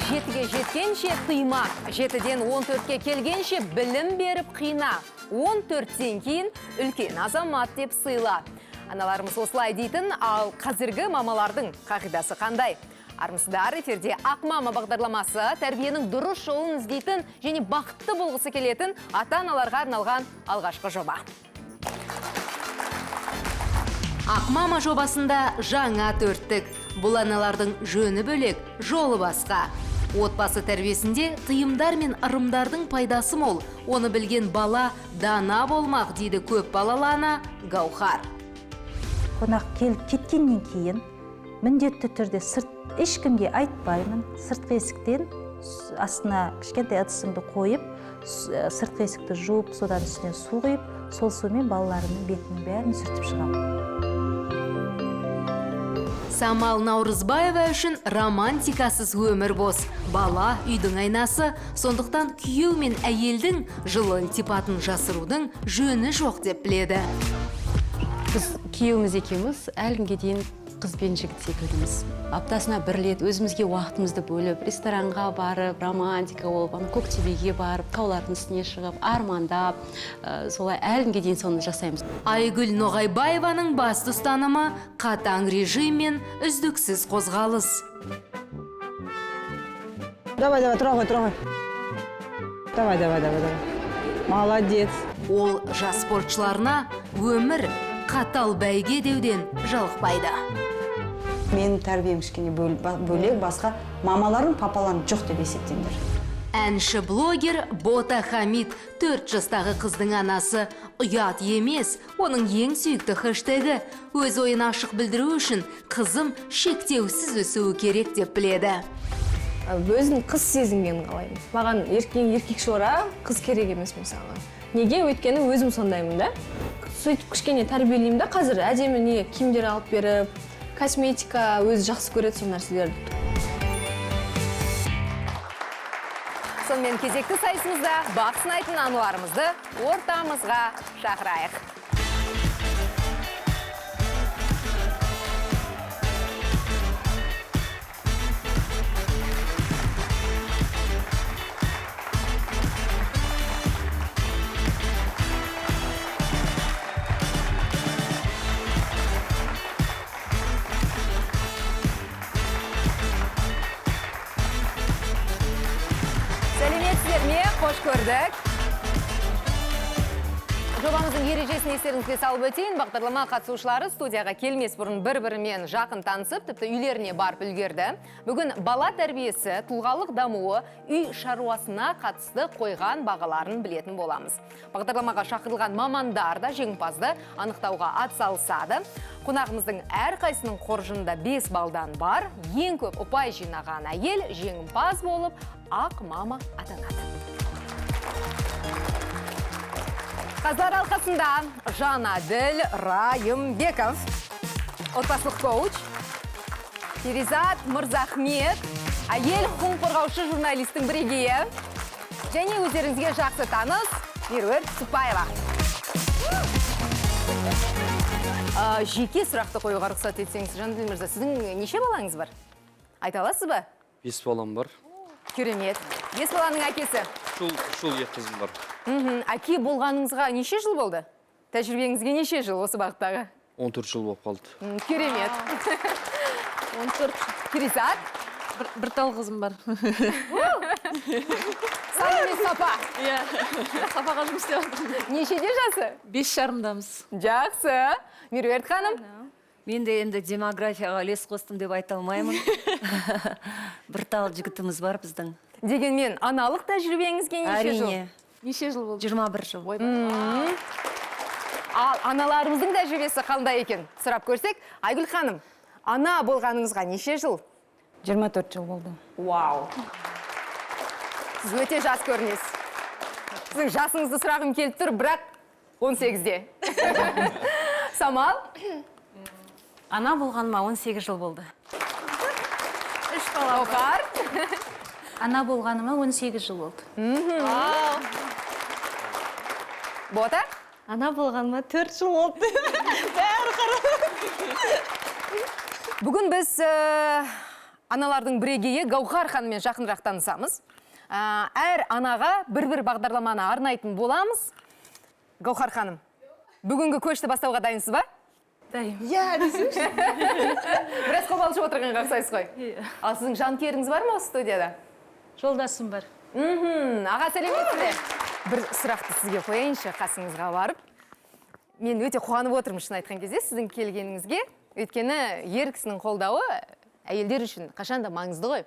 7-ге жеткенше тыйма, 7-ден 14-ке келгенше білім беріп қина, 14-тен кейін үлкен азамат деп сыйла. Аналарымыз осылай дейтін, ал қазіргі мамалардың қағидасы қандай? Армысыздар, эфирде Ақ мама бағдарламасы тәрбиенің дұрыс жолын іздейтін және бақытты болғысы келетін ата-аналарға арналған алғашқы жоба. Ақ мама жобасында жаңа төрттік. Бұл аналардың жөні бөлек, жолы басқа. Отбасы тәрбиесінде тыйымдар мен ырымдардың пайдасы мол. Оны білген бала дана болмақ, дейді көп балалы ана Гаухар. Қонақ келіп кеткеннен кейін міндетті түрде сырт ешкімге айтпаймын. Сыртқы есіктен астына кішкентай ыдысымды қойып, сыртқы есікті жуып, содан үстіне су құйып, сол сумен балаларымның бетінің бәрін сүртіп шығамын. Самал Наурызбаева үшін романтикасыз өмір бос. Бала үйдің айнасы, сондықтан күйеу мен әйелдің жылы ілтипатын жасырудың жөні жоқ деп біледі. Біз күйеуіміз екеуміз әлі күнге дейін қыз бен жігіт секілдіміз. Аптасына бір рет өзімізге уақытымызды бөліп, ресторанға барып, романтика болып, ана Көктөбеге барып, таулардың үстіне шығып, армандап, солай әлі күнге дейін соны жасаймыз. Айгүл Ноғайбаеваның басты ұстанымы қатаң режим мен үздіксіз қозғалыс. Давай, давай, тұра ғой, тұра ғой. Давай, давай, давай, давай. Молодец. Ол жас спортшыларына өмір қатал бәйге деуден жалықпайды. Менің тәрбием кішкене бөлек, басқа мамаларым, папаларым жоқ деп есептеңдер. Әнші блогер Бота Хамид 4 жастағы қыздың анасы. Ұят емес, оның ең сүйікті хэштегі. Өз ойын ашық білдіру үшін қызым шектеусіз өсуі керек деп біледі. Өзін қыз сезінгенін қалаймын. Маған еркек шора қыз керек емес мысалы. Неге? Өйткені өзім сондаймын да. Сөйтіп кішкене тәрбиелеймін да, қазір әдемі не киімдер алып беріп, косметика өзі жақсы көреді сол нәрселерді. Сонымен кезекті сайысымызда бақ сынайтын аналарымызды ортамызға шақырайық. Қош көрдік. Жобамыздың ережесін естеріңізге салып өтейін. Бағдарлама қатысушылары студияға келмес бұрын бір-бірімен жақын танысып, тіпті үйлеріне барып үлгерді. Бүгін бала тәрбиесі, тұлғалық дамуы, үй шаруасына қатысты қойған бағаларын білетін боламыз. Бағдарламаға шақырылған мамандар да жеңімпазды анықтауға атсалысады. Қонағымыздың әрқайсының қоржынында 5 балдан бар. Ең көп ұпай жинаған әйел жеңімпаз болып, ақ мама атанады. Қазылар алқасында Жанаділ Райымбеков, отбасылық коуч, Перизат Мырзахмет, әйел құқығын қорғаушы журналистің бірегейі, және өздеріңізге жақсы таныс Меруерт Түсіпбаева. Жеке сұрақты қоюға рұқсат етсеңіз, Жанаділ мырза, сіздің неше балаңыз бар? Айта аласыз ба? 5 балам бар. Керемет. 5 баланың әкесі. Шул 2 қызым бар. Әке болғаныңызға неше жыл болды? Тәжірибеңізге неше жыл осы бағыттағы? 14 жыл болып қалды. Керемет. 14. Перизат? Бір тал қызым бар. Саны мен Сапа. Иә, Сапаға жұмыс істеп жатырмын. Нешеде жасы? 5,5-дамыз. Жақсы. Меруерт ханым? Мен де енді демографияға үлес қостым деп айта алмаймын. Бір тал жігітіміз бар біздің. Дегенмен, аналық тәжірибеңізге неше жыл? Әрине. Неше жыл болды? 21 жыл. Ал аналарымыздың тәжірибесі қандай екен? Сұрап көрсек, Айгүл ханым, ана болғаныңызға неше жыл? 24 жыл болды. Вау! Сіз өте жас көрінесіз. Сіздің жасыңызды сұрағым келіп тұр, бірақ 18-де. Самал? Ана болғаныма 18 жыл болды. 3 бала бар. Ана болғаныма 18 жыл болды. Бота? Ана болғаныма 4 жыл болды. Бәрі қарап. Бүгін біз Аналардың бірегейі Гаухар ханыммен жақынырақ танысамыз. Әр анаға бір-бір бағдарламаны арнайтын боламыз. Гаухар ханым, бүгінгі көшті бастауға дайынсыз ба? Дайын. Иә, десеңші. Біраз қобалжып отырғанға ұқсайсыз ғой. Иә. Ал сіздің жанкүйеріңіз бар ма осы студияда? Жолдасым бар. Аға, сәлеметсіз бе? Бір сұрақты сізге қояйыншы, қасыңызға барып. Мен өте қуанып отырмын, шын айтқан кезде, сіздің келгеніңізге. Өйткені ер кісінің қолдауы әйелдер үшін қашан да маңызды ғой.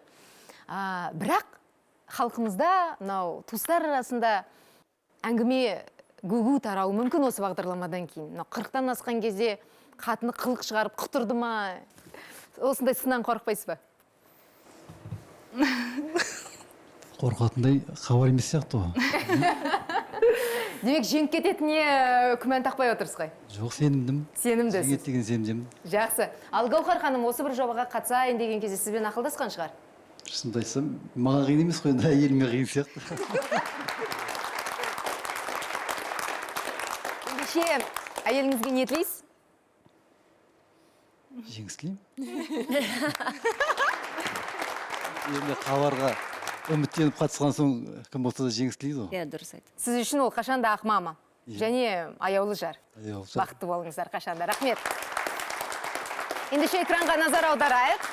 Бірақ халқымызда, мынау туыстар арасында әңгіме гу-гу тарауы мүмкін осы бағдарламадан кейін. Мынау 40-тан асқан кезде қатыны қылық шығарып құтырды ма? Осындай сыннан қорықпайсыз ба? Қорқатындай хабар емес сияқты ғой. Демек, жеңіп кететініне күмән тақпай отырсыз ғой? Жоқ, сенімдім. Сенімдісіз. Жеңеді деген сенімдемін. Жақсы. Ал Гаухар ханым осы бір жобаға қатысайын деген кезде сізбен ақылдасқан шығар? Шынымды айтсам, маған қиын емес қой, енді әйеліме қиын сияқты. Ендеше, әйеліңізге не тілейсіз? Жеңіс тілеймін. Енді хабарға үміттеніп қатысқан соң кім болса да жеңіс тілейді ғой. Иә, дұрыс айтасыз. Сіз үшін ол қашанда ақ мама және аяулы жар. Аяулы жар. Бақытты болыңыздар қашанда. Рахмет. Ендеше экранға назар аударайық.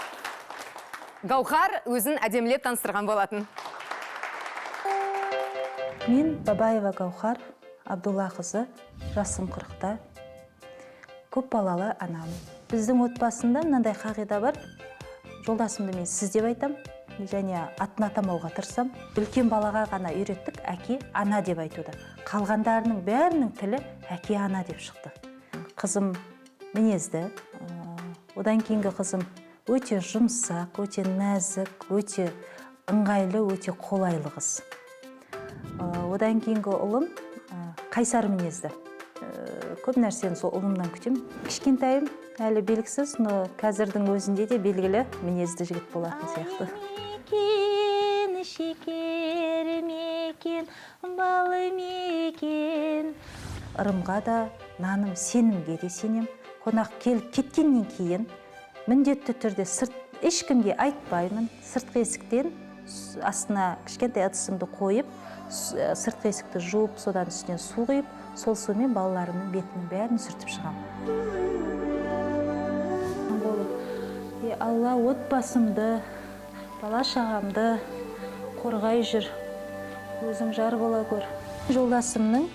Гаухар өзін әдемілеп таныстырған болатын. Мен Бабаева Гаухар Абдуллақызы, жасым 40-та, көп балалы анамын. Біздің отбасында мынандай қағида бар. Жолдасымды мен сіз деп айтам және атын атамауға тырысам. Үлкен балаға ғана үйреттік әке, ана деп айтуды. Қалғандарының бәрінің тілі әке, ана деп шықты. Қызым мінезді, одан кейінгі қызым өте жұмсақ, өте нәзік, өте ыңғайлы, өте қолайлы қыз. Одан кейінгі ұлым қайсар мінезді. Көп нәрсені сол ұлымнан күтемін. Кішкентайым әлі белгісіз, но қазірдің өзінде де белгілі мінезді жігіт болатын сияқты. Мекен, шекер мекен, бал мекен. Ырымға да, наным, сенімге де сенем. Қонақ келіп кеткеннен кейін міндетті түрде сырт ешкімге айтпаймын. Сыртқы есіктен астына кішкентай ыдысымды қойып, сыртқы есікті жуып, содан үстінен су құйып, сол сумен балаларымның бетінің бәрін сүртіп шығамын. Алла, отбасымды, бала шағамды қорғай жүр. Өзің жар бола көр. Жолдасымның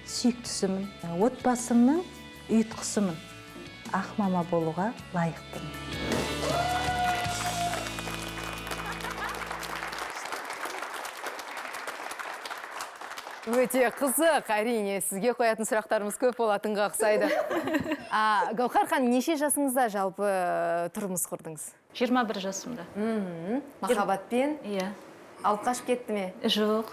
сүйіктісімін, отбасымның ұйытқысымын. Ақ мама болуға лайықтымын. Өте қызық, әрине, сізге қоятын сұрақтарымыз көп болатынға ұқсайды. Гаухар ханым, неше жасыңызда жалпы тұрмыс құрдыңыз? 21 жасымда. Махаббатпен? Иә. Алып қашып кетті ме? Жоқ.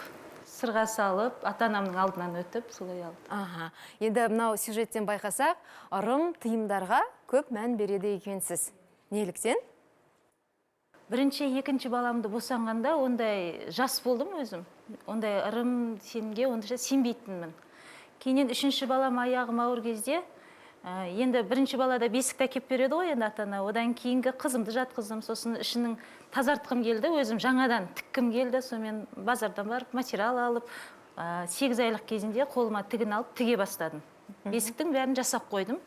Сырға салып, ата-анамның алдынан өтіп, солай алды. Аха. Енді мынау сюжеттен байқасақ, ырым тыйымдарға көп мән береді екенсіз. Неліктен? Бірінші, екінші баламды босанғанда ондай жас болдым өзім. Ондай ырым сенімге ондай сенбейтінмін. Кейіннен үшінші балам аяғым ауыр кезде, енді бірінші балада бесікті әкеп береді ғой енді ата-ана. Одан кейінгі қызымды жатқыздым, сосын ішінің тазартқым келді, өзім жаңадан тіккім келді. Сонымен базардан барып материал алып, 8 айлық кезінде қолыма тігін алып тіге бастадым. Бесіктің бәрін жасап қойдым.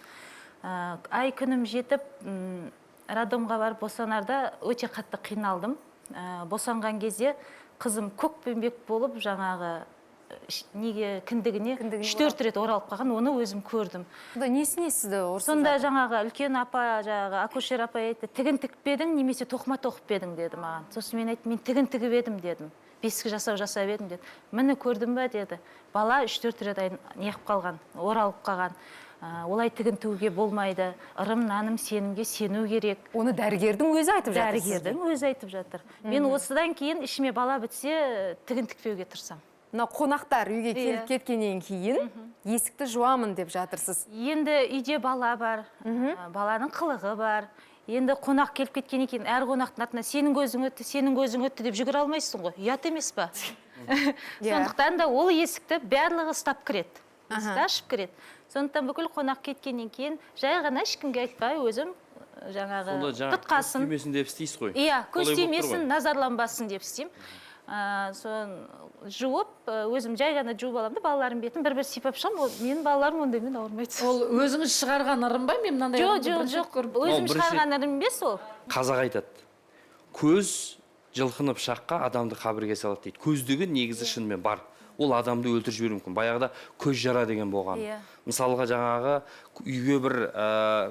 Ай күнім жетіп, роддомға барып босанарда өте қатты қиналдым. Босанған кезде қызым көкпеңбек болып жаңағы неге кіндігіне 3-4 рет оралып қалған, оны өзім көрдім. Сонда несіне сізді ұрсып? Сонда жаңағы үлкен апа, жаңағы акушер апай айтты, тігін тікпедің немесе тоқыма тоқып едің деді маған. Сосын мен айттым, мен тігін тігіп едім дедім. Бесік жасап едім деді. Міне көрдің ба деді. Бала 3-4 рет неғып қалған, оралып қалған. Олай тігін тігуге болмайды. Ырым, наным, сенімге сену керек. Оны дәрігердің өзі айтып жатыр. Дәрігердің өзі айтып жатыр. Мен осыдан кейін ішіме бала бітсе, тігін тікпеуге тырысамын. Мына қонақтар үйге келіп кеткеннен кейін есікті жуамын деп жатырсыз. Енді үйде бала бар, баланың қылығы бар. Енді қонақ келіп кеткеннен кейін әр қонақтың артынан сенің көзің өтті, сенің көзің өтті деп жүгіре алмайсың ғой. Ұят емес па? Сондықтан да ол есікті барлығы ұстап кіреді. Есікті ашып кіреді. Сондықтан бүкіл қонақ кеткеннен кейін жай ғана ешкімге айтпай өзім Жаңағы тұтқасын. Көз тимесін деп істейсіз ғой. Иә, көз тимесін, назарланбасын деп істеймін. Соны жуып, өзім жай ғана жуып аламын да, балаларымның бетін бір-бір сипап шығамын. Менің балаларым ондаймен ауырмайды. Ол өзіңіз шығарған ырым ба? Мен мынандай Жоқ, жоқ, жоқ. Өзім шығарған ырым емес ол. Қазақ айтады, көз жылқыны пышаққа, адамды қабірге салады дейді. Көз деген негізі шынымен бар. Ол адамды өлтіріп жіберуі мүмкін. Баяғыда көз жара деген болған. Мысалға жаңағы үйге бір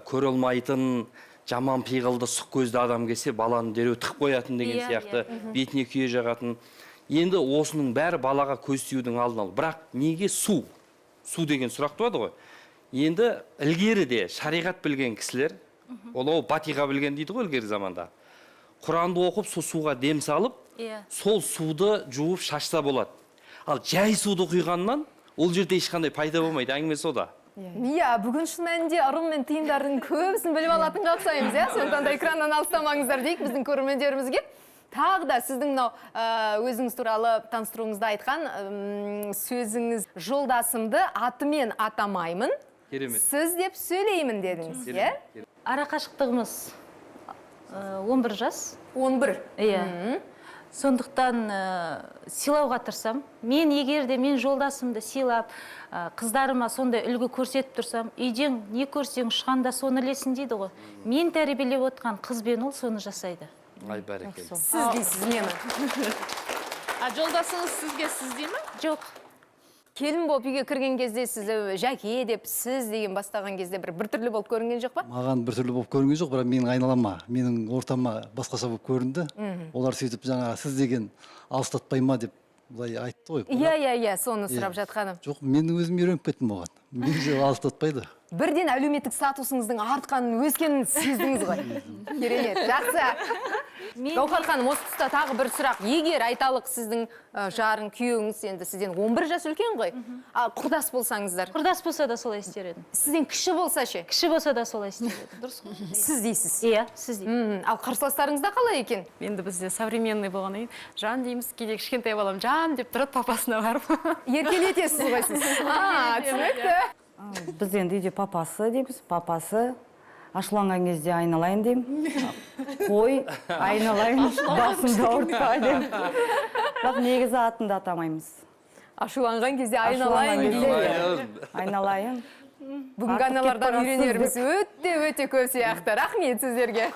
көре алмайтын жаман пиғылды сұқ көзді адам келсе, баланы дереу тығып қоятын деген сияқты, бетіне күйе жағатын. Енді осының бәрі балаға көз тиюдің алдын алу. Бірақ неге су? Су деген сұрақ туады ғой. Енді ілгеріде шариғат білген кісілер, ол батиға білген дейді ғой ілгері заманда. Құранды оқып, сол суға дем салып, сол суды жуып шашса болады. Ал жай суды құйғаннан ол жерде ешқандай пайда болмайды, әңгіме сода. Иә, бүгін шын мәнінде ырым мен тыйымдардың көбісін біліп алатынға ұқсаймыз, иә? Сондықтан да экраннан алыстамаңыздар дейік біздің көрермендерімізге. Тағы да сіздің мынау өзіңіз туралы таныстыруыңызда айтқан сөзіңіз, жолдасымды атымен атамаймын, сіз деп сөйлеймін дедіңіз, иә? Ара қашықтығымыз 11 жас. 11? Иә. Сондықтан сыйлауға тырысам. Мен егер де мен жолдасымды сыйлап, қыздарыма сондай үлгі көрсетіп тұрсам, үйден не көрсең ұшқанда соны ілесің дейді ғой. Мен тәрбиелеп отқан қыз бен ұл соны жасайды. Ай, бәрекелді. Сіз дейсіз мені. А жолдасыңыз сізге сіз дей ме? Жоқ. Келін болып үйге кірген кезде сізді жәке деп, сіз деген бастаған кезде біртүрлі болып көрінген жоқ па? Маған біртүрлі болып көрінген жоқ, бірақ менің айналама, менің ортама басқаша болып көрінді. Олар сөйтіп жаңа сіз деген алыстатпай ма деп былай айтты ғой. Иә, иә, иә, соны сұрап жатқаным. Жоқ, мен өзім үйреніп кеттім оған. Мен же алыстатпайды. Бірден әлеуметтік статусыңыздың артқанын, өскенін сездіңіз ғой. Керемет, жақсы. Гаухар ханым, осы тұста тағы бір сұрақ. Егер айталық сіздің жарың, күйеуіңіз енді сізден 11 жас үлкен ғой. Құрдас болсаңыздар. Құрдас болса да солай істер едім. Сізден кіші болса ше? Кіші болса да солай істер едім. Дұрыс қой. Сіз дейсіз. Иә, сіз дейсіз. Ал қарсыластарыңызда қалай екен? Енді бізде современный болғаннан кейін жан дейміз, кейде кішкентай балам жан деп тұрады, папасына барып. Еркелетесіз ғой сіз. Түсінікті. Біз енді үйде папасы дейміз, папасы. Ашуланған кезде айналайын деймін. Қой, айналайын, басымды ауыртпа деймін. Бірақ негізі атымды атамаймыз. Ашуланған кезде айналайын деймін. Айналайын. Бүгінгі аналардан үйренеріміз өте-өте көп сияқты. Рахмет сіздерге.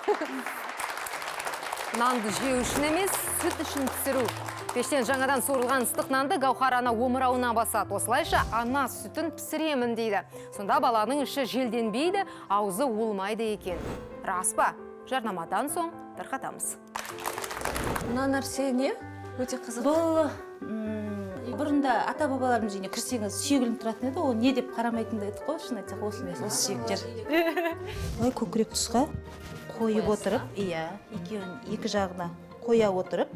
Нанды жеу үшін емес, сүт үшін пісіру. Пештен жаңадан суырылған ыстық нанды Гаухар ана омырауына басады. Осылайша ана сүтін пісіремін дейді. Сонда баланың іші желденбейді, аузы уылмайды екен. Рас па? Жарнамадан соң тарқатамыз. Мына нәрсе не? Өте қызық. Бұл бұрында ата-бабаларымыз үйіне кірсеңіз сүйек ілініп тұратын еді, ол не деп қарамайтын да едік қой, шын айтсақ, осы сүйектер. Былай көкірек тұсқа қойып отырып, иә, екеуін екі жағына қоя отырып,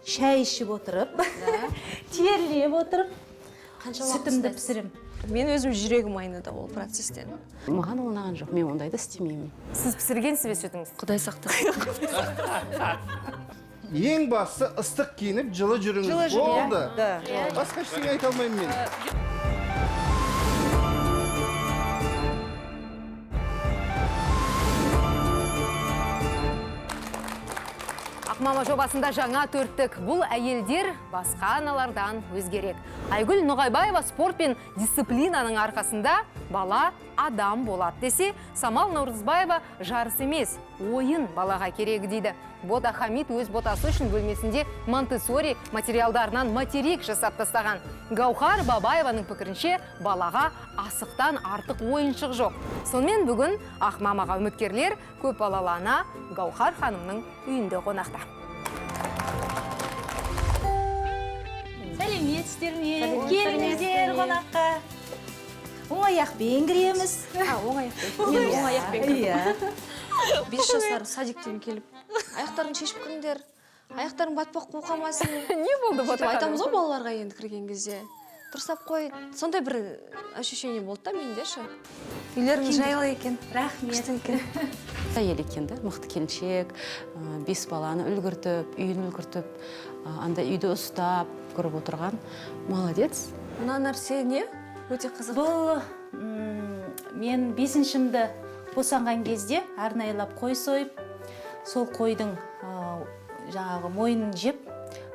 шай ішіп отырып, терлеп отырып, сүтімді пісірем. Мен өзім жүрегім айныды ол процесстен. Маған ол ұнаған жоқ, мен ондайды істемеймін. Сіз пісіргенсіз бе сүтіңізді? Құдай сақтасын. Ең бастысы ыстық киініп, жылы жүріңіз. Болды. Басқа ештеңе айта алмаймын мен. Ақмама жобасында жаңа төрттік. Бұл әйелдер басқа аналардан өзгерек. Айгүл Ноғайбаева спорт пен дисциплинаның арқасында бала адам болады десе, Самал Наурызбаева жарыс емес, ойын балаға керегі дейді. Бота Хамит өз ботасы үшін бөлмесінде Монтессори материалдарынан материк жасап тастаған. Гаухар Бабаеваның пікірінше, балаға асықтан артық ойыншық жоқ. Сонымен бүгін Ақмамаға үміткерлер көп балалы ана Гаухар ханымның үйінде қонақта. Сәлеметсіздер ме? Келіңіздер қонаққа. Оң аяқпен кіреміз. Оң аяқпен. Мен оң аяқпен кірдім. 5 жасар садиктен келіп, аяқтарын шешіп кіріңдер, аяқтарың батпақ қуып қалмасын. Не болды Бота? Айтамыз ғой балаларға енді кірген кезде. Дұрыстап қой. Сондай бір ощущение болды да менде ше. Үйлеріңіз жайлы екен. Рахмет. Күшті екен. Әйел екен да, мықты келіншек, 5 баланы үлгіртіп, үйін үлгіртіп, анда үйді ұстап көріп отырған. Молодец. Мына нәрсе не? Өте қызық. Бұл мен 5-шімді Босанған кезде арнайылап қой сойып, сол қойдың жаңағы мойнын жеп,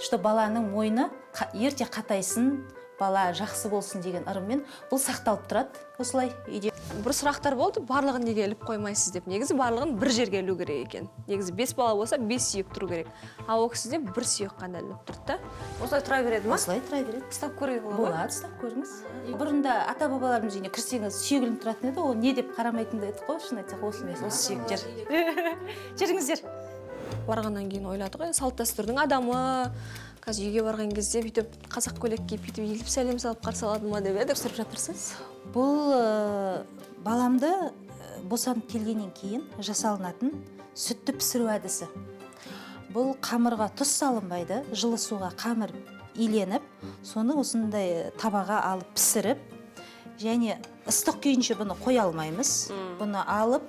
что баланың мойны ерте қатайсын, бала жақсы болсын деген ырыммен бұл сақталып тұрады осылай үйде. Бір сұрақтар болды, барлығын неге іліп қоймайсыз деп. Негізі барлығын бір жерге ілу керек екен. Негізі 5 бала болса 5 сүйек тұру керек. А ол кісіде бір сүйек қана ілініп тұрды да. Осылай тұра береді ма? Осылай тұра береді. Ұстап көруге болады ма? Болады, ұстап көріңіз. Бұрында ата-бабаларымыз үйіне кірсеңіз сүйек ілініп тұратын еді, ол не деп қарамайтын да едік қой, шын айтсақ, осы емес, осы сүйектер. Жүріңіздер. Барғаннан кейін ойладық, енді салт дәстүрдің адамы, қазір үйге барған кезде бүйтіп қазақ көйлек киіп, бүйтіп иіліп сәлем салып қарсы алады ма деп едік. Пісіріп жатырсыз? Бұл баламды босанып келгеннен кейін жасалынатын сүтті пісіру әдісі. Бұл қамырға тұз салынбайды, жылы суға қамыр иленіп, соны осындай табаға алып пісіріп, және ыстық күйінше бұны қоя алмаймыз. Бұны алып,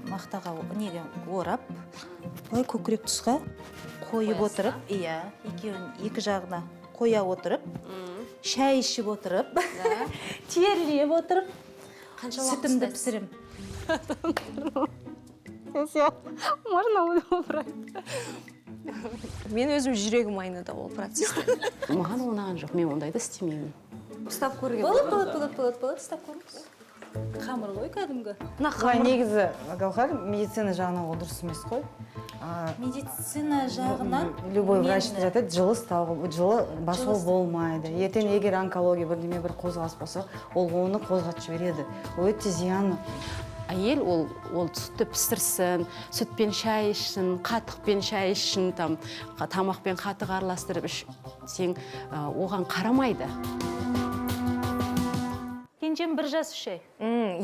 мақтаға неге орап, былай көкірек тұсқа қойып отырып, иә, екеуін екі жағына қоя отырып, шай ішіп отырып, терлеп отырып, сүтімді пісірем. Можно убрать? Мен өзім жүрегім айныды ол процесте. Маған ұнаған жоқ, мен ондайды істемеймін. Ұстап көруге болады. Болады, ұстап көріңіз. Қамыр ғой кәдімгі. Былай негізі, Гаухар, медицина жағынан ол дұрыс емес қой. Медицина жағынан любой врач айтады, жылы ұстауға, жылы басуға болмайды. Ертең егер онкология бірдеме бір қозғалыс болса, ол оны қозғатып жібереді. Ол өте зияны. Әйел ол сүтті пісірсін, сүтпен шай ішсін, қатықпен шай ішсін, тамақпен қатық араластырып ішсең, оған қарамайды. Кенжем 1 жас 3 ай.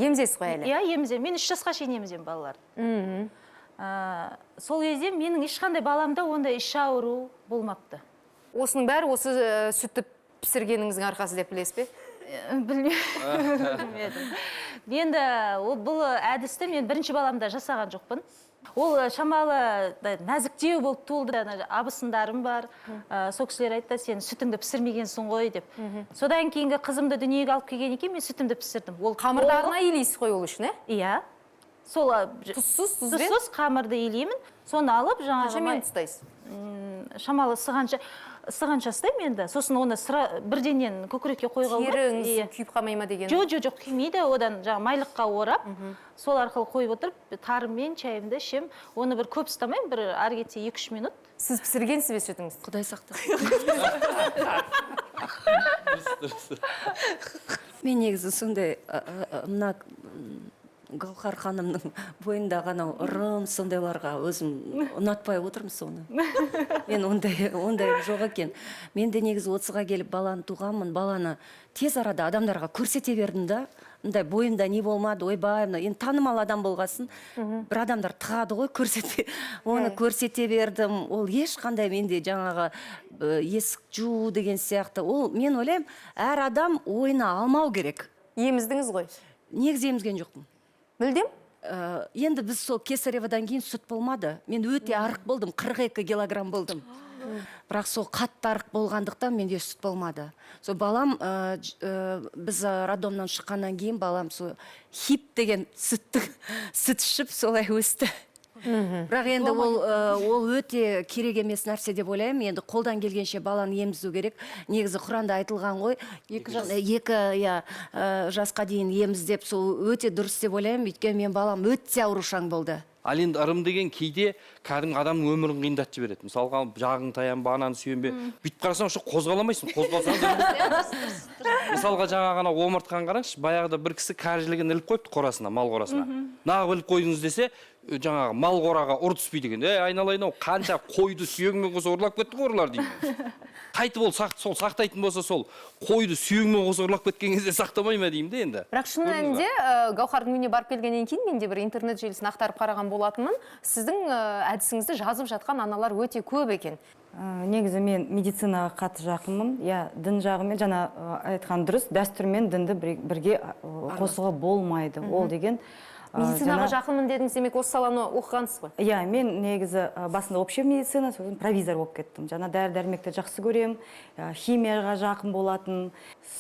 Емзесіз ғой әлі? Иә, еміземін. Мен 3 жасқа шейін еміземін балаларды. Сол кезде менің ешқандай баламда ондай іш ауру болмапты. Осының бәрі осы сүтті пісіргеніңіздің арқасы деп білесіз бе? Білмедім. Енді бұл әдісті мен бірінші баламда жасаған жоқпын. Ол шамалы нәзіктеу болып туылды. Абысындарым бар. Сол кісілер айтты, сен сүтіңді пісірмегенсің ғой деп. Содан кейінгі қызымды дүниеге алып келгеннен кейін мен сүтімді пісірдім. Ол қамырды арнайы илейсіз ғой ол үшін, ә? Иә. Сол тұзсыз, тұзсыз қамырды илеймін. Соны алып жаңағы қанша минут ұстайсыз? Шамалы ысығанша ұстаймын енді. Сосын оны бірденнен көкірекке қойға болмайды. Теріңіз күйіп қалмай ма деген? Жоқ, жоқ, күймейді. Одан жаңа майлыққа орап, сол арқылы қойып отырып, тарыммен шайымды ішем. Оны бір көп ұстамаймын, бір ары кетсе 2-3 минут. Сіз пісіргенсіз бе сүтіңізді? Құдай сақтасын. Мен негізі сондай мына Гаухар ханымның бойындағы анау ырым сондайларға өзім ұнатпай отырмын соны. Мен ондай жоқ екен. Мен де негізі 30-ға келіп баланы туғанмын, баланы тез арада адамдарға көрсете бердім да. Мындай бойымда не болмады, ойбай, енді танымал адам болғасын, бір адамдар тығады ғой, көрсетпе. Оны көрсете бердім. Ол ешқандай менде жаңағы есік жуу деген сияқты. Ол мен ойлаймын, әр адам ойына алмау керек. Еміздіңіз ғой? Негізі емізген жоқпын. Мүлдем? Енді біз сол кесаревадан кейін сүт болмады. Мен өте арық болдым, 42 килограмм болдым. Бірақ сол қатты арық болғандықтан менде сүт болмады. Сол балам, біз роддомнан шыққаннан кейін балам сол хип деген сүт ішіп солай өсті. Бірақ енді ол өте керек емес нәрсе деп ойлаймын. Енді қолдан келгенше баланы емізу керек. Негізі Құранда айтылған ғой. 2 жасқа дейін еміз деп, сол өте дұрыс деп ойлаймын. Өйткені мен балам өте аурушаң болды. Ал енді ырым деген кейде кәдімгі адамның өмірін қиындатып жібереді. Мысалға, жағың таянба, ананы сүйенбе. Бүйтіп қарасаң, ошо қозғаламайсың. Қозғалсаң мысалға, жаңа ғана омыртқаны қараңызшы, баяғыда бір кісі кәрі іліп қойыпты қорасына, мал қорасына. Нағып іліп қойдыңыз десе, жаңағы мал қораға ұр түспейді екен. Ей, айналайын ау, қанша қойды сүйегімен қоса ұрлап кетті ғой ұрылар деймін. Қайтып ол сол сақтайтын болса, сол қойды сүйегімен қоса ұрлап кеткен кезде сақтамай ма деймін де енді. Бірақ шын мәнінде Гаухардың үйіне барып келгеннен кейін мен де бір интернет желісін ақтарып қараған болатынмын. Сіздің әдісіңізді жазып жатқан аналар өте көп екен. Негізі мен медицинаға қатты жақынмын. Я дін жағымен жаңа айтқан дұрыс, дәстүр мен дінді бірге қосуға болмайды. Ол деген медицинаға жақынмын дедіңіз, демек осы саланы оқығансыз ғой? Иә, мен негізі басында общая медицина, сосын провизор болып кеттім. Жаңа дәрі-дәрмекті жақсы көрем, химияға жақын болатын.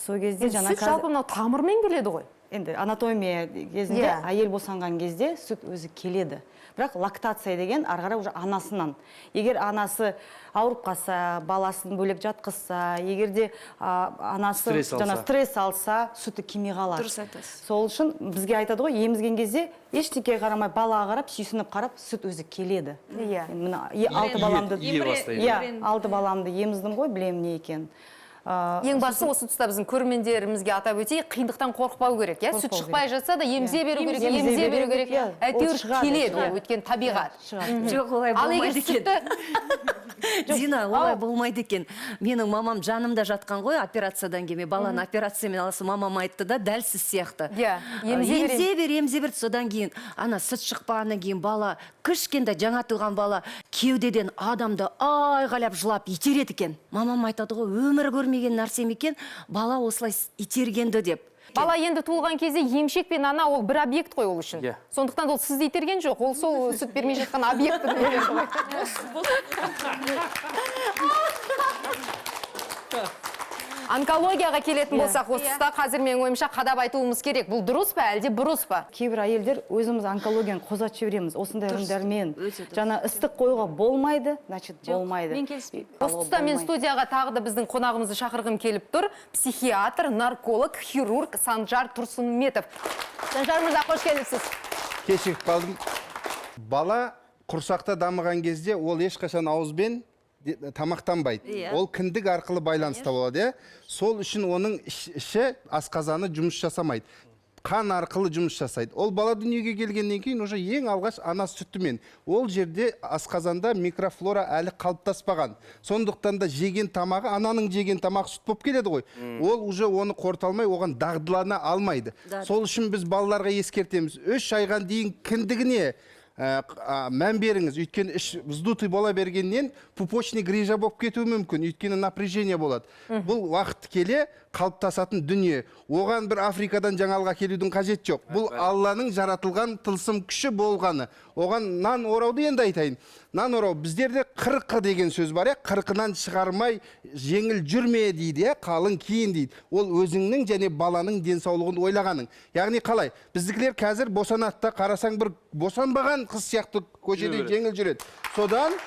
Сол кезде жаңа сүт жалпы мынау тамырмен келеді ғой? Енді анатомия кезінде әйел босанған кезде сүт өзі келеді. Бірақ лактация деген ары қарай уже анасынан. Егер анасы ауырып қалса, баласын бөлек жатқызса, егер де анасы жаңа стресс алса, сүті келмей қалады. Дұрыс айтасыз. Сол үшін бізге айтады ғой, емізген кезде ештеңеге қарамай балаға қарап, сүйсініп қарап, сүт өзі келеді. Иә. Мына 6 баламды, иә, 6 баламды еміздім ғой, білемін не екенін. Ең бастысы осы тұста біздің көрермендерімізге атап өтейік, қиындықтан қорықпау керек, иә? Сүт шықпай жатса да емізе беру керек, емізе беру керек. Әйтеуір келеді ол, өйткені табиғат. Жоқ, олай болмайды екен. Дина, олай болмайды екен. Менің мамам жанымда жатқан ғой, операциядан келмей, баланы операциямен аласы, мамам айтты да, дәл сіз сияқты. Емізе бер, емізе бер, содан кейін ана сүт шықпағаннан кейін бала, кішкентай жаңа туған бала кеудеден адамды айғайлап жылап итереді екен. Мамам айтады ғой, өмір көрмеген нәрсем екен, бала осылай итергенді деп. Бала енді туылған кезде емшек пен ана ол бір объект қой ол үшін. Сондықтан ол сізді итерген жоқ, ол сол сүт бермей жатқан объекті. Онкологияға келетін болсақ, осы тұста қазір менің ойымша қадап айтуымыз керек. Бұл дұрыс па, әлде бұрыс па? Кейбір әйелдер өзіміз онкологияны қозғатып жібереміз осындай ырымдармен. Жаңа ыстық қоюға болмайды, значит болмайды. Мен келіспеймін. Осы тұста мен студияға тағы да біздің қонағымызды шақырғым келіп тұр. Психиатр, нарколог, хирург Санжар Тұрсынметов. Санжар мырза, қош келіпсіз. Кешігіп қалдым. Бала құрсақта дамыған кезде ол ешқашан ауызбен тамақтанбайды. Ол кіндік арқылы байланыста болады. Сол үшін оның іші асқазаны жұмыс жасамайды. Қан арқылы жұмыс жасайды. Ол бала дүниеге келгеннен кейін уже ең алғаш ана сүтімен. Ол жерде асқазанда микрофлора әлі қалыптаспаған. Сондықтан да жеген тамағы, ананың жеген тамағы сүт болып келеді ғой. Ол уже оны қорыта алмай, оған дағдылана алмайды. Сол үшін біз балаларға ескертеміз. 3 айға дейін кіндігіне мән беріңіз, өйткені іш вздутый бола бергеннен пупочный грыжа болып кетуі мүмкін, өйткені напряжение болады. Бұл уақыт келе қалыптасатын дүние. Оған бір Африкадан жаңалға келудің қажеті жоқ. Бұл Алланың жаратылған тылсым күші болғаны. Оған нан орауды енді айтайын. Нан орау, біздерде қырқы деген сөз бар, қырқынан шығармай жеңіл жүрме дейді, қалың киін дейді. Ол өзіңнің және баланың денсаулығын ойлағаның. Яғни қалай? Біздікілер қазір босанады да, қарасаң бір босанбаған қыз сияқты көшеде жеңіл жүреді. Содан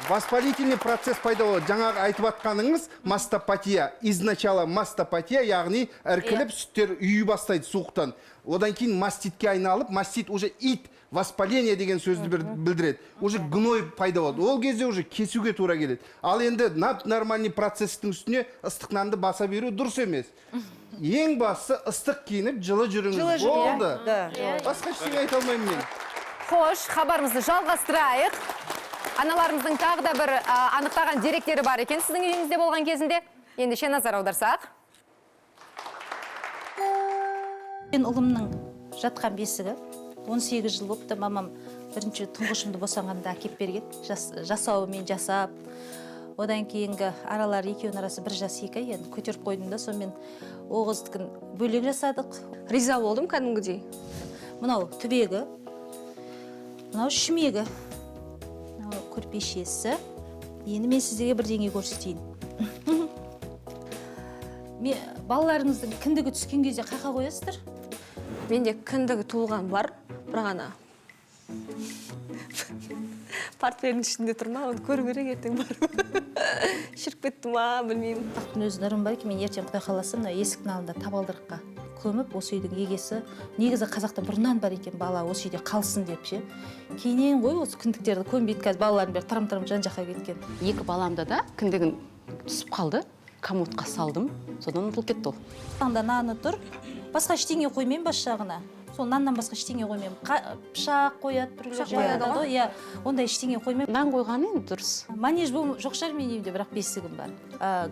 воспалительный процесс пайда болады. Жаңағы айтып атқаныңыз мастопатия. Изначало мастопатия, яғни іркіліп сүттер үйі бастайды суықтан. Одан кейін маститке айналып, мастит уже ит, воспаление деген сөзді білдіреді. Уже гной пайда болады. Ол кезде уже кесуге тура келеді. Ал енді нормальный процесстің үстіне ыстық нанды баса беру дұрыс емес. Ең бастысы ыстық киініп, жылы жүріңіз. Болды. Басқа ештеңе айта алмаймын мен. Хош, хабарымызды жалғастырайық. Аналарымыздың тағы да бір анықтаған деректері бар екен сіздің үйіңізде болған кезінде. Ендеше назар аударсақ. Мен ұлымның жатқан бесігі 18 жыл болыпты. Мамам бірінші тұңғышымды босанғанда әкеп берген. Жасауымен жасап. Одан кейінгі аралар екеуінің арасы 1 жас 2 ай, енді көтеріп қойдым да, сонымен о қыздікін бөлек жасадық. Риза болдым кәдімгідей. Мынау түбегі, мынау шүмегі, мынау көрпешесі. Енді мен сіздерге бірдеңе көрсетейін. Балаларыңыздың кіндігі түскен кезде қайда қоясыздар? Менде кіндігі туылған бар, бірақ ана портфелдің ішінде тұр ма, оны көру керек ертең барып. Шіріп кетті ма, білмеймін. Ақтың өзінің ырымы бар екен, мен ертең Құдай қаласа мына есіктің алдында табалдырыққа көміп, осы үйдің егесі, негізі қазақта бұрыннан бар екен, бала осы үйде қалсын деп ше. Кейіннен ғой осы кіндіктерді көмбейді, қазір балалардың бәрі тырым-тырым жан-жаққа кеткен. Екі баламда да кіндігін түсіп қалды, комодқа салдым, содан ұмытылып кетті ол. Анда наны тұр, басқа ештеңе қоймаймын бас жағына. Сол наннан басқа ештеңе қоймаймын. Пышақ қояды, біреулер қояды ғой, иә, ондай ештеңе қоймаймын. Нан қойғаны енді дұрыс. Манеж жоқ шығар менің үйімде, бірақ бесігім бар.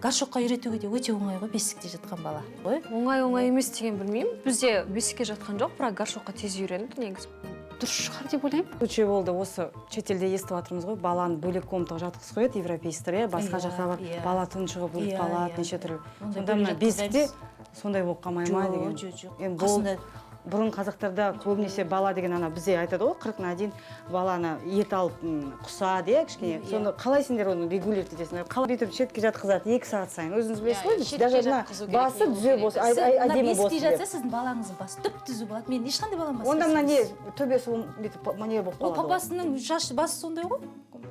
Горшокқа үйретуге де өте оңай ғой бесікте жатқан бала. Оңай емес деген білмеймін. Бізде бесікке жатқан жоқ, бірақ горшокқа тез үйренді негізі. Дұрыс шығар деп ойлаймын. Случай болды, осы шетелде естіп жатырмыз ғой, баланы бөлек комнатаға жатқызып қояды европейстер, иә, басқа жаққа барып бала тұншығып өліп қалады, неше түрлі. Сонда мына бесікте сондай болып қалмай ма деген. Жоқ, жоқ. Бұрын қазақтарда көбінесе бала деген ана бізде айтады ғой, 40-на дейін баланы ет алып құсады, иә, кішкене. Соны қалай сендер оны регулировать етесіңдер? Қалай бүйтіп шетке жатқызады 2 сағат сайын? Өзіңіз білесіз ғой, даже мына басы түзу болсын, әдемі болсын. Бесікте жатса, сіздің балаңыздың басы түп түзу болады. Мен ешқандай балам басы. Онда мына не төбесі бүйтіп манер болып қалады. Ол папасының шашы басы сондай ғой.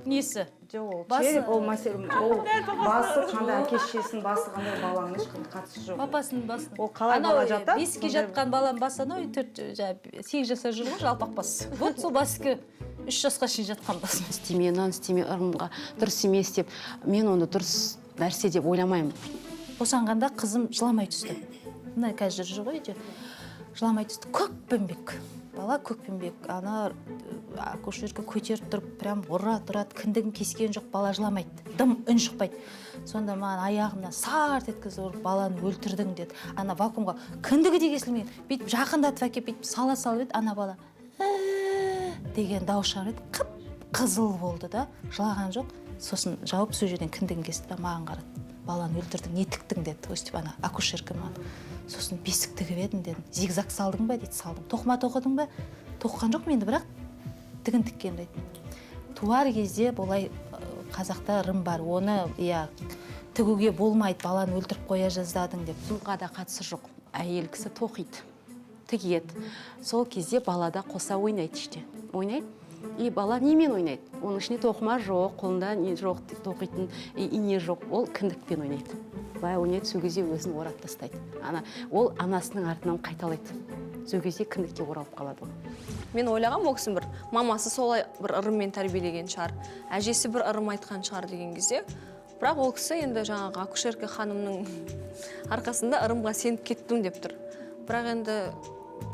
Несі? Жоқ, ол череп, ол мәселе, ол басы қандай, әке шешесінің басы қандай, баланың ешқандай қатысы жоқ. Папасының басы. Ол қалай бала жатады? Бесікке жатқан баланың басы анау 8 жасар жүр ғой, жалпақ бас. Вот сол басыкі 3 жасқа шейін жатқан бас. Істеме, нан істеме, ырымға дұрыс емес деп, мен оны дұрыс нәрсе деп ойламаймын. Босанғанда қызым жыламай түсті. Мына қазір жүр ғой үйде. Жыламай түсті. Көкпеңбек. Бала көкпеңбек, ана акушерка көтеріп тұрып, прям ұрады, ұрады, кіндігін кескен жоқ, бала жыламайды, дым үн шықпайды. Сонда маған аяғымнан сарт еткізіп ұрып, баланы өлтірдің деді. Ана вакуумға кіндігі де кесілмеген, бүйтіп жақындатып әкеліп, бүйтіп сала салып еді, ана бала деген дауыс шығарып еді, қып-қызыл болды да, жылаған жоқ. Сосын жауып сол жерден кіндігін кесті да маған қарады. Баланы өлтірдің, не тіктің деді, өстіп ана акушерка маған. Сосын бесік тігіп едім дедім. Зигзаг салдың ба дейді, салдым. Тоқыма тоқыдың ба? Тоқыған жоқ мен енді, бірақ тігін тіккен дейді. Туар кезде бұлай қазақта ырым бар, оны иә тігуге болмайды, баланы өлтіріп қоя жаздадың деп. Ырымға да қатысы жоқ. Әйел кісі тоқиды, тігеді. Сол кезде балада қоса ойнайды іште. Ойнайды. И бала немен ойнайды? Оның ішінде тоқыма жоқ, қолында не жоқ, тоқитын ине жоқ. Ол кіндікпен ойнайды. Былай ойнайды, сол кезде өзін орап тастайды. Ана, ол анасының артынан қайталайды. Сол кезде кіндікке оралып қалады ол. Мен ойлағам, ол кісінің бір мамасы солай бір ырыммен тәрбиелеген шығар, әжесі бір ырым айтқан шығар деген кезде. Бірақ ол кісі енді жаңағы акушерка ханымның арқасында ырымға сеніп кеттім деп тұр. Бірақ енді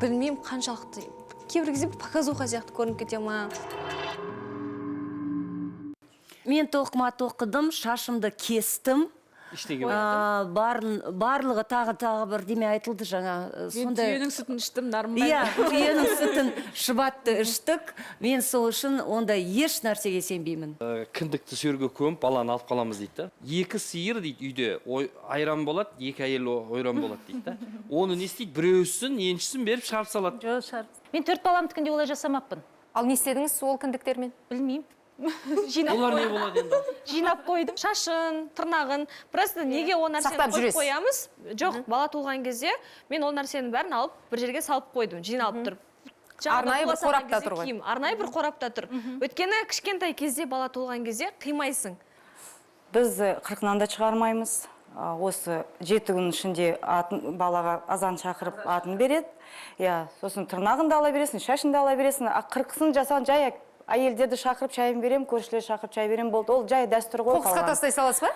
білмеймін қаншалықты. Кейбір кезде показуха сияқты көрініп кете ма? Мен тоқыма тоқыдым, шашымды кестім. Барлығы тағы бірдеме айтылды жаңа. Мен түйенің сүтін іштім, нарымбай. Иә, түйенің сүтін шұбатты іштік. Мен сол үшін ондай еш нәрсеге сенбеймін. Кіндікті сүйерге көміп, баланы алып қаламыз дейді да. 2 сиыр дейді үйде айран болады, 2 әйел ойран болады дейді да. Оны не істейді? Біреусін, еншісін беріп шығарып салады. Жоқ, шығарып. Мен 4 баламдікінде олай жасамаппын. Ал не істедіңіз сол кіндіктермен? Білмеймін. Жинап Олар не болады енді? Жинап қойдым. Шашын, тырнағын. Просто неге ол нәрсені қойып қоямыз? Жоқ, бала туылған кезде мен ол нәрсенің бәрін алып бір жерге салып қойдым, жиналып тұрып. Арнайы бір қорапта тұр ғой. Арнайы бір қорапта тұр. Өйткені кішкентай кезде бала туылған кезде қимайсың. Біз қырқынан да шығармаймыз. Осы 7 күн ішінде атын, балаға азан шақырып атын береді. Иә, сосын тырнағын да ала бересің, шашын да ала бересің. Қырқысын жасаған жай әйелдерді шақырып шайын берем, көршілер шақырып шай берем болды. Ол жай дәстүр ғой. Қоқысқа тастай саласыз ба?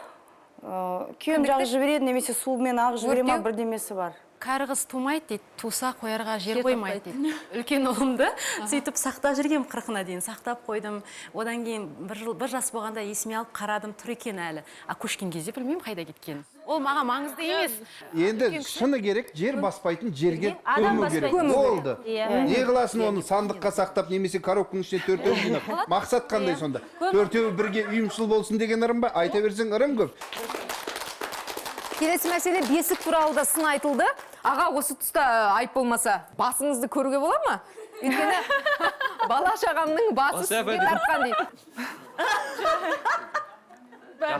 Күйеуім жағып жібереді, немесе сумен ағып жібере ма, бірдемесі бар. Кәрі қыз тумайды дейді, туса қоярға жер қоймайды дейді. Үлкен ұлымды сөйтіп сақтап жүргем, 40-ына дейін сақтап қойдым. Одан кейін бір жас болғанда есіме алып қарадым, тұр екен әлі. А көшкен кезде білмеймін қайда кеткенін. Ол маған маңызды емес. Енді шыны керек, жер баспайтын жерге көму керек. Болды. Не қыласың оны сандыққа сақтап, немесе коробканың ішіне төртеуін жинап. Мақсат қандай сонда? Төртеуі бірге ұйымшыл болсын деген ырым ба? Айта берсең ырым көп. Келесі мәселе бесік туралы да сын айтылды. Аға, осы тұста айып болмаса, басыңызды көруге бола ма? Өйткені бала шағамның басы сізге тартқан дейді.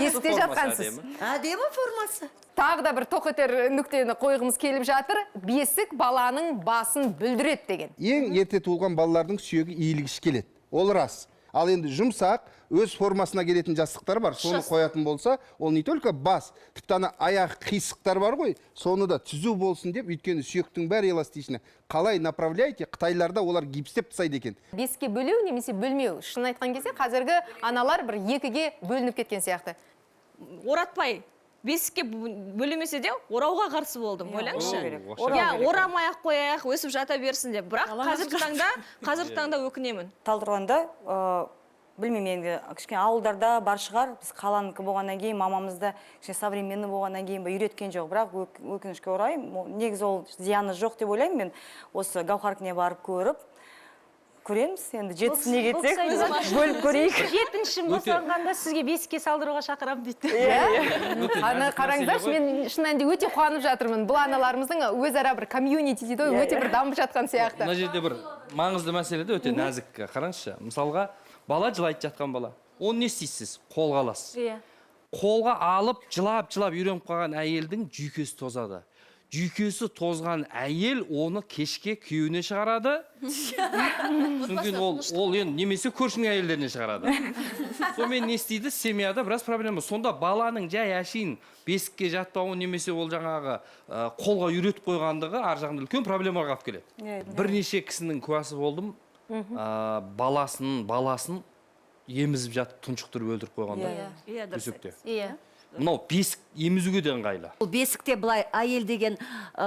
Бесікте жатқансыз. Әдемі формасы. Тағы да бір тоқетер нүктені қойғымыз келіп жатыр. Бесік баланың басын бүлдіреді деген. Ең ерте туылған балалардың сүйегі иілгіш келеді. Ол рас. Ал енді жұмсақ, өз формасына келетін жастықтар бар. Соны қоятын болса, ол не только бас, тіпті ана аяқ қисықтар бар ғой, соны да түзу болсын деп, өйткені сүйектің бәрі эластичні. Қалай направляйте, қытайларда олар гипстеп тастайды екен. Бесікке бөлеу немесе бөлмеу. Шын айтқан кезде қазіргі аналар бір екіге бөлініп кеткен сияқты. Оратпай, бесікке бөлемесе де орауға қарсы болдым, ойлаңызшы. Иә, орамай ақ қояйық, өсіп жата берсін деп. Бірақ қазіргі таңда өкінемін. Талдықорғанда, білмеймін енді, кішкене ауылдарда бар шығар, біз қаланікі болғаннан кейін, мамамыз да кішкене современный болғаннан кейін үйреткен жоқ. Бірақ өкінішке орай, негізі ол зияны жоқ деп ойлаймын мен. Осы Гауһаркіне барып көріп, Көреміз енді, жетісіне кетсек, бөліп көрейік. Жетіншім босанғанда сізге бесікке салдыруға шақырамын дейді. Ана қараңыздаршы, мен шын мәнінде өте қуанып жатырмын. Бұл аналарымыздың өзара бір комьюнити дейді ғой, өте бір дамып жатқан сияқты. Мына жерде бір маңызды мәселе де өте нәзік. Қараңызшы, мысалға бала жылайды, жатқан бала. Оны не істейсіз? Қолға аласыз. Қолға алып, жылап-жылап үйреніп қалған әйелдің жүйкесі тозады. Жүйкесі тозған әйел оны кешке күйеуіне шығарады. Содан ол енді немесе көршінің әйелдеріне шығарады. Сонымен не істейді? Семьяда біраз проблема. Сонда баланың жай әшейін бесікке жатпауы немесе ол жаңағы қолға үйретіп қойғандығы ар жағында үлкен проблемаға алып келеді. Бірнеше кісінің куәсі болдым. Баласын емізіп жатып тұншықтырып өлтіріп қойғанда төсекте. Мынау бесік емізуге де ыңғайлы. Ол бесікте былай әйел деген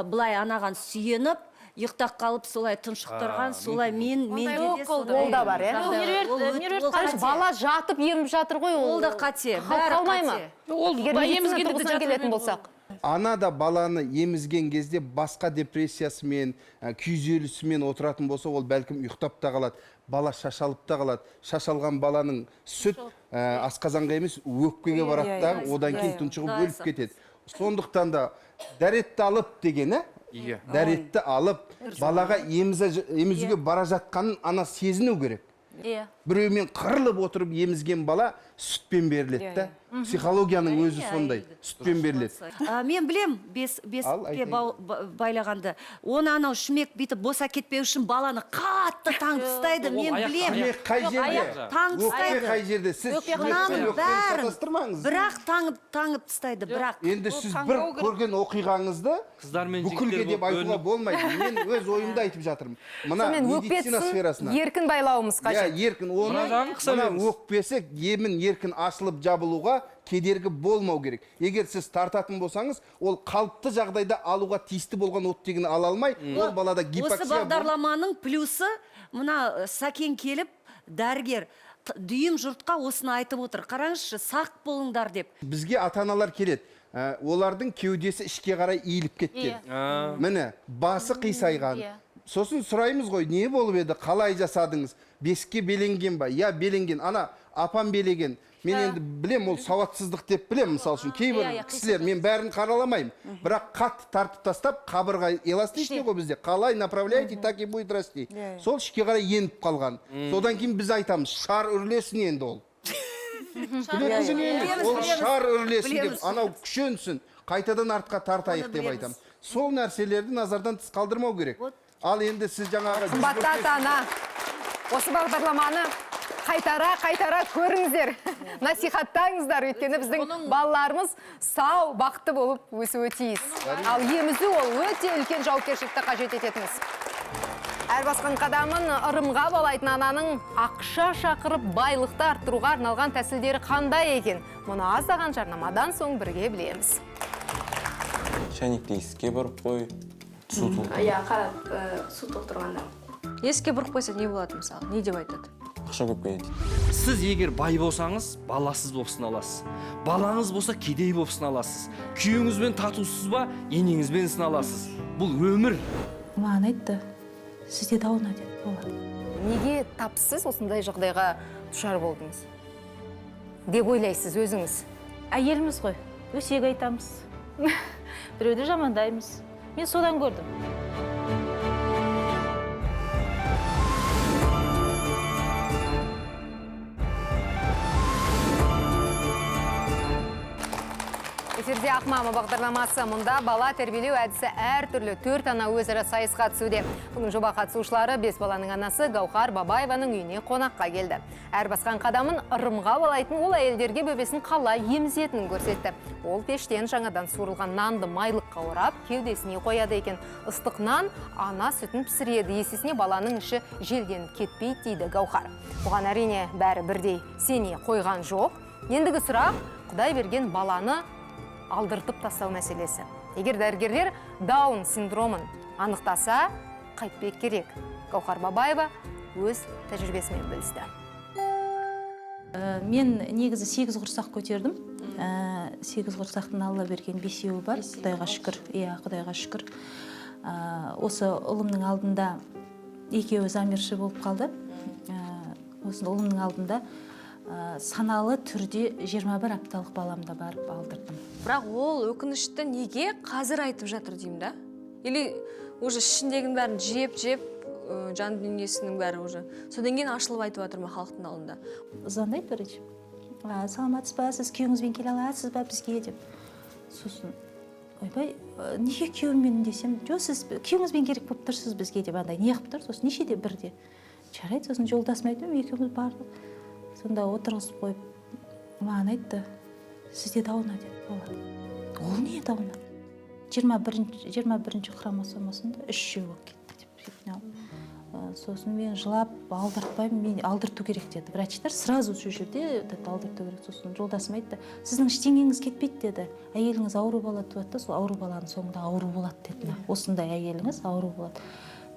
былай анаған сүйеніп, ұйықтап қалып солай тұншықтырған, солай менде де солай. Ол да бар, иә? Бала жатып еміп жатыр ғой, ол да қате. Бәрі қате. Егер медицина тұрғысынан келетін болсақ. Ана да баланы емізген кезде басқа депрессиясымен, күйзелісімен отыратын болса, ол бәлкім ұйықтап та қалады, бала шашалып та қалады. Шашалған баланың сүт асқазанға емес, өкпеге барады да, одан кейін тұншығып өліп кетеді. Сондықтан да дәретті алып дегені, дәретті алып, балаға емізуге бара жатқанын ана сезіну керек. Біреумен қырылып отырып емізген бала сүтпен беріледі да. Психологияның өзі сондай, сүтпен беріледі. Мен білем, бесікке байлағанды. Оны анау шүмек бүйтіп боса кетпеу үшін баланы қатты таңып тастайды. Мен білем. Шүмек қай жерде? Таңып тастайды. Өкпе қай жерде? Сіз шүмекпен өкпені шатастырмаңыз. Бірақ таңып тастайды, бірақ. Енді сіз бір көрген оқиғаңызды бүкілге деп айтуға болмайды. Мен өз ойымды айтып жатырмын. Мына медицина сферасына. Еркін байлауымыз қажет. Еркін. Оны өкпесі емін еркін ашылып жабылуға кедергі болмау керек. Егер сіз тартатын болсаңыз, ол қалыпты жағдайда алуға тиісті болған оттегіні ала алмай, ол балада гипоксия. Осы бағдарламаның плюсы, мына Сәкен келіп, дәрігер дүйім жұртқа осыны айтып отыр. Қараңызшы, сақ болыңдар деп. Бізге ата-аналар келеді. Олардың кеудесі ішке қарай иіліп кеткен. Міне, басы қисайған. Сосын сұраймыз ғой, не болып еді, қалай жасадыңыз? Бесікке беленген ба? Я беленген, ана апам белеген. Мен енді білем, ол сауатсыздық деп білем, мысал үшін. Кейбір кісілер, мен бәрін қараламаймын. Бірақ қатты тартып тастап, қабырға эластичный ғой бізде. Қалай направляете, так и будет расти. Сол ішке қарай еніп қалған. Содан кейін біз айтамыз, шар үрлесін енді ол. Ол шар үрлесін деп, анау күшенсін, қайтадан артқа тартайық деп айтамыз. Сол нәрселерді назардан тыс қалдырмау керек. Ал енді сіз жаңағы... Қымбатты ата-ана, осы бағдарламаны қайтара-қайтара көріңіздер, насихаттаңыздар, өйткені біздің балаларымыз сау, бақытты болып өсуі тиіс. Ал емізу ол өте үлкен жауапкершілікті қажет ететіңіз. Әр басқан қадамын ырымға балайтын ананың ақша шақырып байлықты арттыруға арналған тәсілдері қандай екен? Мұны аздаған жарнамадан соң бірге білеміз. Шәйнекті есікке бұрып қой. Су толтырған. Иә, қарап, су толтырғанда. Есікке бұрып қойса не болады мысалы? Не деп айтады? Ақша көп келеді. Сіз егер бай болсаңыз, баласыз болып сыналасыз. Балаңыз болса, кедей болып сыналасыз. Күйеуіңізбен татусыз ба, енеңізбен сыналасыз. Бұл өмір. Маған айтты, сізде дауна деді, болады. Неге тапсыз осындай жағдайға душар болдыңыз? Деп ойлайсыз өзіңіз? Әйеліміз ғой, өсек айтамыз. Біреуді жамандаймыз. Мен содан көрдім. Эфирде Ақмама бағдарламасы. Мұнда бала тәрбиелеу әдісі әртүрлі. 4 ана өзара сайысқа түсуде. Бүгін жоба қатысушылары 5 баланың анасы Гаухар Бабаеваның үйіне қонаққа келді. Әр басқан қадамын ырымға балайтын ол әйелдерге бөбесін қалай емізетінін көрсетті. Ол пештен жаңадан суырылған нанды майлыққа орап, кеудесіне қояды екен. Ыстық нан ана сүтін пісіреді. Есесіне баланың іші желденіп кетпейді дейді Гаухар. Бұған әрине бәрі бірдей сене қойған жоқ. Ендігі сұрақ, Құдай берген баланы алдыртып тастау мәселесі. Егер дәрігерлер Даун синдромын анықтаса, қайтпек керек. Гаухар Бабаева өз тәжірибесімен бөлісті. Мен негізі 8 құрсақ көтердім. 8 құрсақтың Алла берген 5-еуі бар. Құдайға шүкір. Иә, Құдайға шүкір. Осы ұлымның алдында екеуі замерші болып қалды. Осыны ұлымның алдында саналы түрде 21 апталық баламда барып алдырдым. Бірақ ол өкінішті неге қазір айтып жатыр деймін да? Или уже ішіндегінің бәрін жеп-жеп, жан дүниесінің бәрі уже. Содан кейін ашылып айтып жатыр ма халықтың алдында? Звондайды врач. Саламатсыз ба, сіз күйеуіңізбен келе аласыз ба бізге деп. Сосын, ойбай, неге күйеуіммен десем, жоқ, сіз күйеуіңізбен керек болып тұрсыз бізге деп андай не қылып тұр. Сосын нешеде бірде. Жарайды, сосын жолдасыма айттым, екеуміз бардық. Сонда отырғызып қойып, маған айтты, сізде дауна деді бала. Ол не дауна? 21-ші хромосомасында 3 болып кетті деп. Сосын мен жылап алдыртпаймын, мен алдырту керек деді. Врачтар сразу сол жерде алдырту керек. Сосын жолдасым айтты, сіздің ештеңеңіз кетпейді деді. Әйеліңіз ауру бала туады да, сол ауру баланың соңында ауру болады деді. Осындай әйеліңіз ауру болады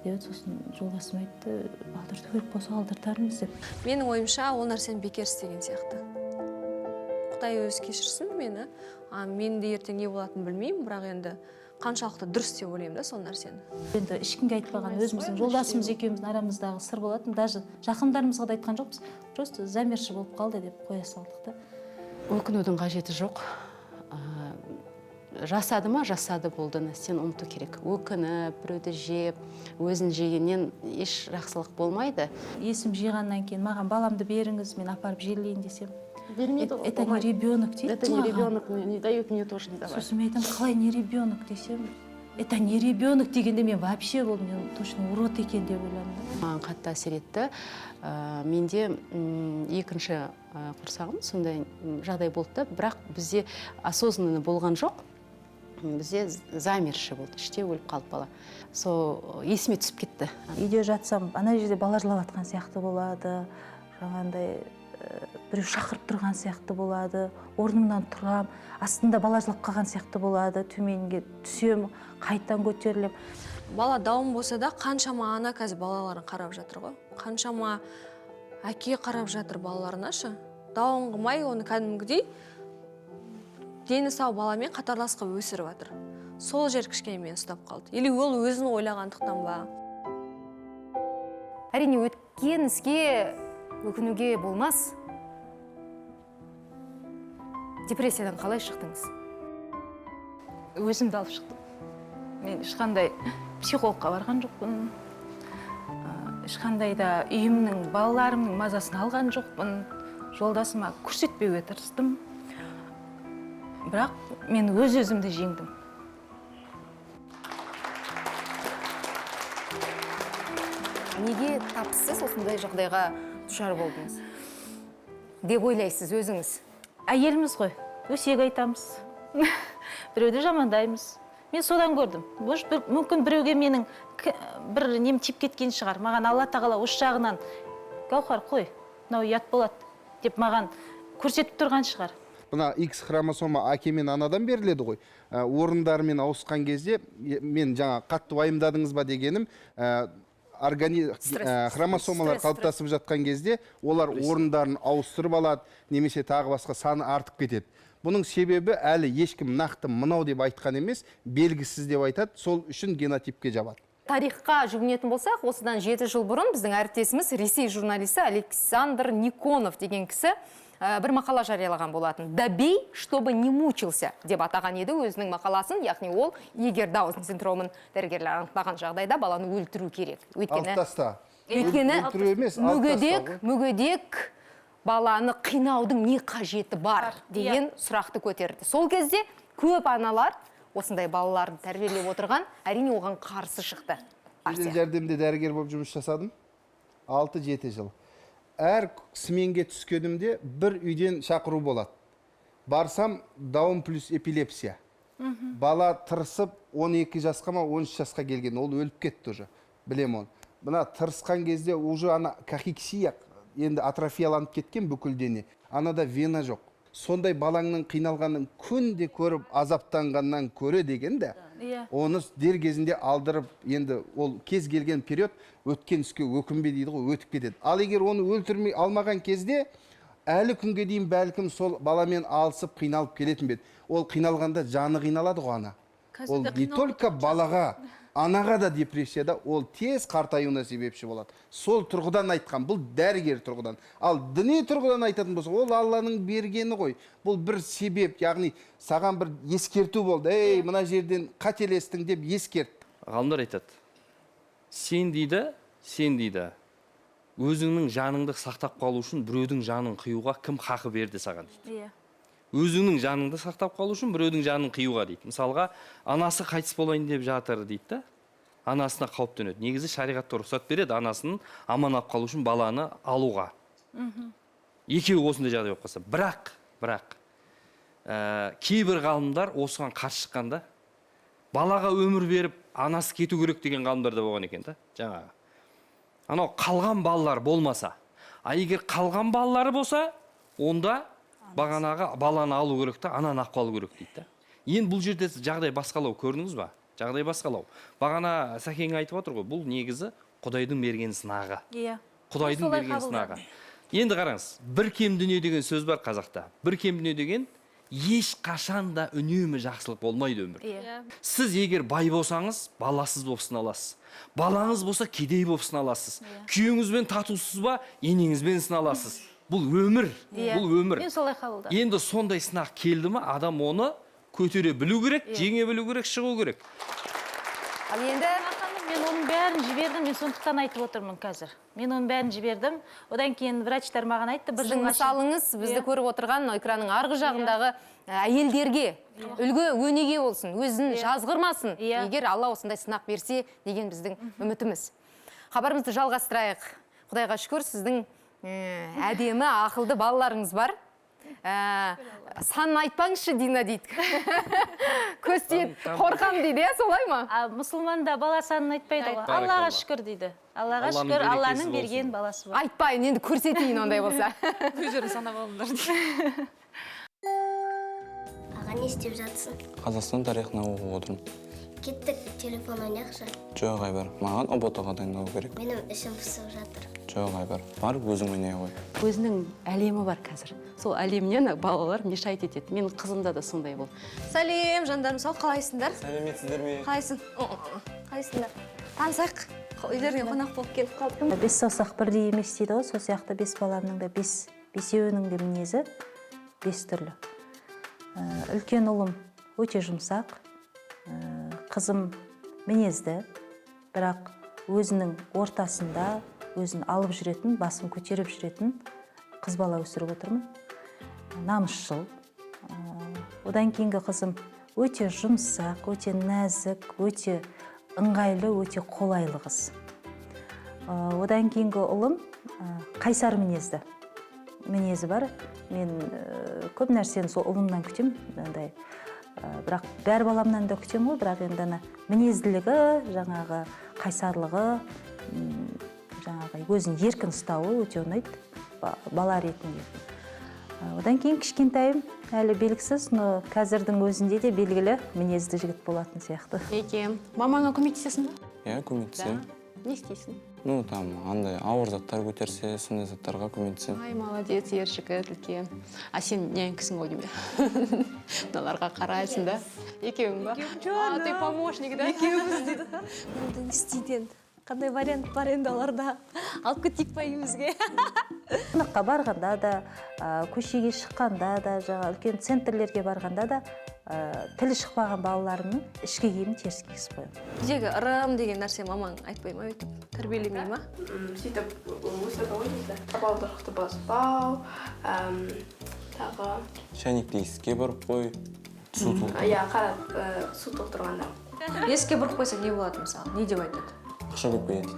деп. Сосын жолдасым айтты, алдырту керек болса алдыртармыз деп. Менің ойымша, ол нәрсені бекер істеген сияқты. Құдай өзі кешірсін мені. Мен де ертең не болатынын білмеймін, бірақ енді қаншалықты дұрыс деп ойлаймын да сол нәрсені. Енді ешкімге айтпаған, өзіміздің жолдасымыз екеуміздің арамыздағы сыр болатын, даже жақындарымызға да айтқан жоқпыз, просто замерші болып қалды деп қоя салдық та. Өкінудің қажеті жоқ. Жасады ма, жасады болды, сен ұмыту керек. Өкініп, біреуді жеп, өзін жегеннен еш жақсылық болмайды. Есім жиғаннан кейін маған баламды беріңіз, мен апарып жерлейін десем. Бермейді ғой. Это не ребенок дейді. Это не ребенок, не дают, мне тоже не давали. Сосын мен айтамын, қалай не ребенок десем, это не ребенок дегенде мен вообще болдым, мен точно урод екен деп ойладым. Маған қатты әсер етті. Менде екінші құрсағым сондай жағдай болды да, бірақ бізде осознанно болған жоқ. Бізде замерші болды, іште өліп қалды бала. Сол есіме түсіп кетті. Үйде жатсам, ана жерде бала жылап жатқан сияқты болады, жаңағындай біреу шақырып тұрған сияқты болады, орнымнан тұрам, астында бала жылап қалған сияқты болады, төменге түсем, қайтадан көтерілем. Бала дауын болса да, қаншама ана қазір балаларын қарап жатыр ғой. Қаншама әке қарап жатыр балаларына шы. Дауын қылмай, оны кәдімгідей дені сау баламен қатарлас қылып өсіріп жатыр. Сол жер кішкене мені ұстап қалды. Или ол өзін ойлағандықтан ба? Әрине, өткен іске өкінуге болмас. Депрессиядан қалай шықтыңыз? Өзімді алып шықтым. Мен ешқандай психологқа барған жоқпын. Ешқандай да үйімнің, балаларымның мазасын алған жоқпын. Жолдасыма көрсетпеуге тырыстым. Бірақ мен өз-өзімді жеңдім. Неге тапсыз осындай жағдайға душар болдыңыз деп ойлайсыз өзіңіз? Әйеліміз ғой, өсек айтамыз, біреуді жамандаймыз. Мен содан көрдім. Мүмкін біреуге менің бір нем тиіп кеткен шығар. Маған Алла тағала осы жағынан Гауһар қой, мынау ұят болады деп маған көрсетіп тұрған шығар. Мына X хромосома әке мен анадан беріледі ғой. Орындарымен ауысқан кезде мен жаңа қатты уайымдадыңыз ба дегенім, хромосомалар қалыптасып жатқан кезде олар орындарын ауыстырып алады, немесе тағы басқа саны артып кетеді. Бұның себебі әлі ешкім нақты мынау деп айтқан емес, белгісіз деп айтады, сол үшін генотипке жабады. Тарихқа жүгінетін болсақ, осыдан 7 жыл бұрын біздің әріптесіміз Ресей журналисті Александр Никонов деген кісі бір мақала жариялаған болатын. «Добей, чтобы не мучился» деп атаған еді өзінің мақаласын, яғни ол егер Даун синдромын дәрігерлер анықтаған жағдайда баланы өлтіру керек. Алып таста. Өйткені мүгедек баланы қинаудың не қажеті бар деген сұрақты көтерді. Сол кезде көп аналар осындай балаларды тәрбиелеп отырған, әрине оған қарсы шықты. Жедел жәрдемде дәрігер болып жұмыс жасадым. 6-7 жыл. Әр сменге түскенімде бір үйден шақыру болады. Барсам, даун плюс эпилепсия. Бала тырысып 12 жасқа ма 13 жасқа келген, ол өліп кетті уже. Білем оны. Мына тырысқан кезде уже ана кахексия, енді атрофияланып кеткен бүкіл дене. Анада вена жоқ. Сондай балаңның қиналғанын күнде көріп азаптанғаннан көре деген де, оны дер кезінде алдырып, енді ол кез келген период өткен іске өкінбе дейді ғой, өтіп кетеді. Ал егер оны өлтірмей алмаған кезде, әлі күнге дейін бәлкім сол баламен алысып қиналып келетін бе еді. Ол қиналғанда жаны қиналады ғой ана. Ол не только балаға, Анаға да депрессияда ол тез қартаюына себепші болады. Сол тұрғыдан айтқан, бұл дәрігер тұрғыдан. Ал діни тұрғыдан айтатын болса, ол Алланың бергені ғой. Бұл бір себеп, яғни саған бір ескерту болды. Ей, мына жерден қателестің деп ескерт. Ғалымдар айтады, сен дейді, сен дейді, өзіңнің жаныңды сақтап қалу үшін біреудің жанын қиюға кім хақы берді саған дейді. Өзіңнің жаныңды сақтап қалу үшін біреудің жанын қиюға дейді. Мысалға, анасы қайтыс болайын деп жатыр дейді да, анасына қауіп төнеді. Негізі шариғатта рұқсат береді анасын аман алып қалу үшін баланы алуға. Екеуі осындай жағдай болып қалса. Бірақ кейбір ғалымдар осыған қарсы шыққанда, балаға өмір беріп анасы кету керек деген ғалымдар да болған екен да, жаңағы. Анау қалған балалар болмаса, а егер қалған балалары болса, онда бағанағы баланы алу керек та, ананы алып қалу керек дейді да. Енді бұл жерде жағдай басқалау, көрдіңіз ба? Жағдай басқалау. Бағана Сәкең айтып отыр ғой, бұл негізі Құдайдың берген сынағы. Иә. Құдайдың берген сынағы. Енді қараңыз, бір кем дүние деген сөз бар қазақта. Бір кем дүние деген ешқашан да үнемі жақсылық болмайды өмірде. Сіз егер бай болсаңыз, баласыз болып сыналасыз. Балаңыз болса, кедей болып сыналасыз. Күйеуіңізбен татусыз ба, енеңізбен сыналасыз. Бұл өмір, бұл өмір. Мен солай қабылдадым. Енді сондай сынақ келді ме, адам оны көтере білу керек, жеңе білу керек, шығу керек. Ал енді мен оның бәрін жібердім, мен сондықтан айтып отырмын қазір. Мен оның бәрін жібердім. Одан кейін врачтар маған айтты, бір сіздің мысалыңыз бізді көріп отырған экранның арғы жағындағы әйелдерге үлгі өнеге болсын, өзін жазғырмасын. Егер Алла осындай сынақ берсе деген біздің үмітіміз. Хабарымызды жалғастырайық. Құдайға шүкір, сіздің әдемі, ақылды балаларыңыз бар. Санын айтпаңызшы, Дина дейді. Көз тиеді, қорқам дейді, солай ма? Мұсылманда бала санын айтпайды ғой. Аллаға шүкір дейді. Аллаға шүкір, Алланың берген баласы бар. Айтпайын, енді көрсетейін ондай болса. Өздерің санап алыңдар. Аға, не істеп жатсың? Қазақстан тарихына оқып отырмын. Кеттік, телефон ойнайықшы. Жоқ, Айбар, маған ұбт-ға дайындалу керек. Менің ішім пысып жатыр. Жоқ, Айбар, барып өзің ойнай ғой. Өзінің әлемі бар қазір. Сол әлемнен балалар мешайт етеді. Менің қызымда да сондай болды. Сәлем, жандарым, сау, қалайсыңдар? Сәлеметсіздер ме? Қалайсың? Қалайсыңдар? Танысайық. Үйлеріңе қонақ болып келіп қалдым. Бес саусақ бірдей емес дейді ғой, сол сияқты бес баламның да бесеуінің де мінезі бес түрлі. Үлкен ұлым өте жұмсақ, қызым мінезді, бірақ өзінің ортасында өзін алып жүретін, басын көтеріп жүретін қыз бала өсіріп отырмын. Намысшыл. Одан кейінгі қызым өте жұмсақ, өте нәзік, өте ыңғайлы, өте қолайлы қыз. Одан кейінгі ұлым қайсар мінезді. Мінезі бар. Мен көп нәрсені сол ұлымнан күтемін. Бірақ бәр баламнан да күтемін ғой, бірақ енді ана мінезділігі, жаңағы қайсарлығы, жаңағы өзін еркін ұстауы өте ұнайды бала ретінде. Одан кейін кішкентайым әлі белгісіз, но қазірдің өзінде де белгілі мінезді жігіт болатын сияқты. Еке, мамаңа көмектесесің ба? Иә, көмектесемін. Не істейсің? Ну, там, андай ауыр заттар көтерсе, сондай заттарға көмектесемін. Ай, молодец, ер жігіт, үлкен. А сен нянькасың ғой деймін. Мыналарға қарайсың да? Екеуің ба? А, ты помощник, да? Екеуміз дейді. Енді не істейді енді? Қандай вариант бар енді оларда? Алып кетейік па үйімізге? Қонаққа барғанда да, көшеге шыққанда да, жаңа үлкен центрлерге барғанда да, тілі шықпаған балаларымның ішкі киімін теріс кигізіп қоямын. Үйдегі ырым деген нәрсе мамаң айтпай ма, өйтіп тәрбиелемей ма? Сөйтіп өсірді ғой бізді. Табалдырықты баспау, тағы Шәйнекті есікке бұрып қой, су толтыр. Иә, қарап, су толтырғанда. Есікке бұрып қойса не болады мысалы? Не деп айтады? Ақша көп кетеді.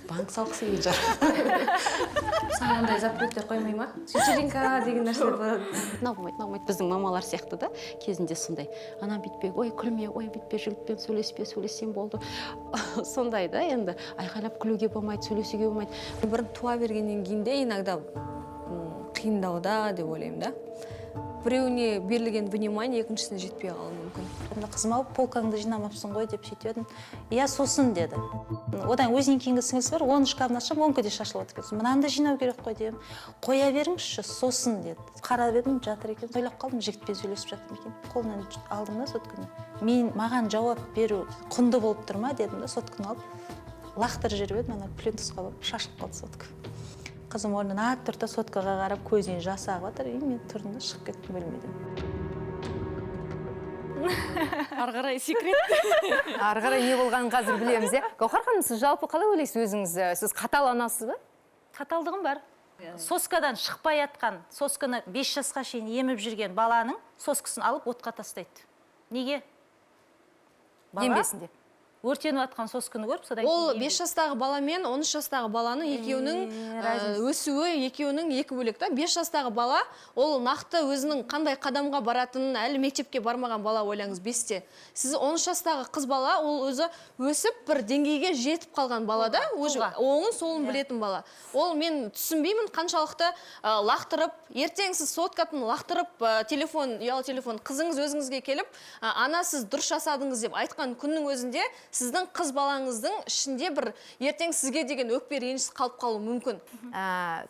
Банк салғысы келген шығар. Саған ондай запреттер қоймай ма? Вечеринка деген нәрселер болады. Ұнамайды, ұнамайды. Біздің мамалар сияқты да кезінде сондай. Анам бүйтпе, ой күлме, ой бүйтпе, жігітпен сөйлеспе, сөйлессең болды. Сондай да енді айқайлап күлуге болмайды, сөйлесуге болмайды. Бір туа бергеннен кейін де иногда қиындауда деп ойлаймын да. Біреуіне берілген внимание екіншісіне жетпей қалуы мүмкін. Мына қызым алып, полкаңды жинамапсың ғой деп сөйтіп едім. Иә, сосын деді. Одан өзінен кейінгі сіңлісі бар, оның шкафын ашсам, онікі де шашылып жатыр екен. Мынаны да жинау керек қой дедім. Қоя беріңізші, сосын деді. Қарап едім, жатыр екен. Ойлап қалдым, жігітпен сөйлесіп жатыр екен. Қолынан алдым да сотканы. Мен маған жауап беру құнды болып тұр ма дедім да, сотканы алып лақтырып жіберіп едім, ана плинтусқа барып шашылып қалды сотка. Қызым орнынан атып тұрды да, соткаға қарап көзінен жас ағып жатыр. И мен тұрдым да шығып кеттім бөлмеден. Ары қарай секрет. Ары қарай не болғанын қазір білеміз, иә. Гауһар ханым, сіз жалпы қалай ойлайсыз өзіңіз? Сіз қатал анасыз ба? Қаталдығым бар. Соскадан шықпай атқан, сосканы 5 жасқа шейін еміп жүрген баланың соскасын алып отқа тастайды. Неге? Ембесін деп. Өртеніп атқан сосканы көріп, содан Ол кейін 5 жастағы бала мен 13 жастағы баланың екеуінің өсуі, екеуінің екі бөлек та. 5 жастағы бала ол нақты өзінің қандай қадамға баратынын әлі мектепке бармаған бала, ойлаңыз, 5-те. Сіз 13 жастағы қыз бала, ол өзі өсіп бір деңгейге жетіп қалған бала да, уже оңын солын білетін бала. Ол мен түсінбеймін қаншалықты лақтырып, ертең сіз соткатын лақтырып, телефон, ұялы телефон, қызыңыз өзіңізге келіп, ана сіз дұрыс жасадыңыз деп айтқан күннің өзінде сіздің қыз балаңыздың ішінде бір ертең сізге деген өкпе реніш қалып қалуы мүмкін.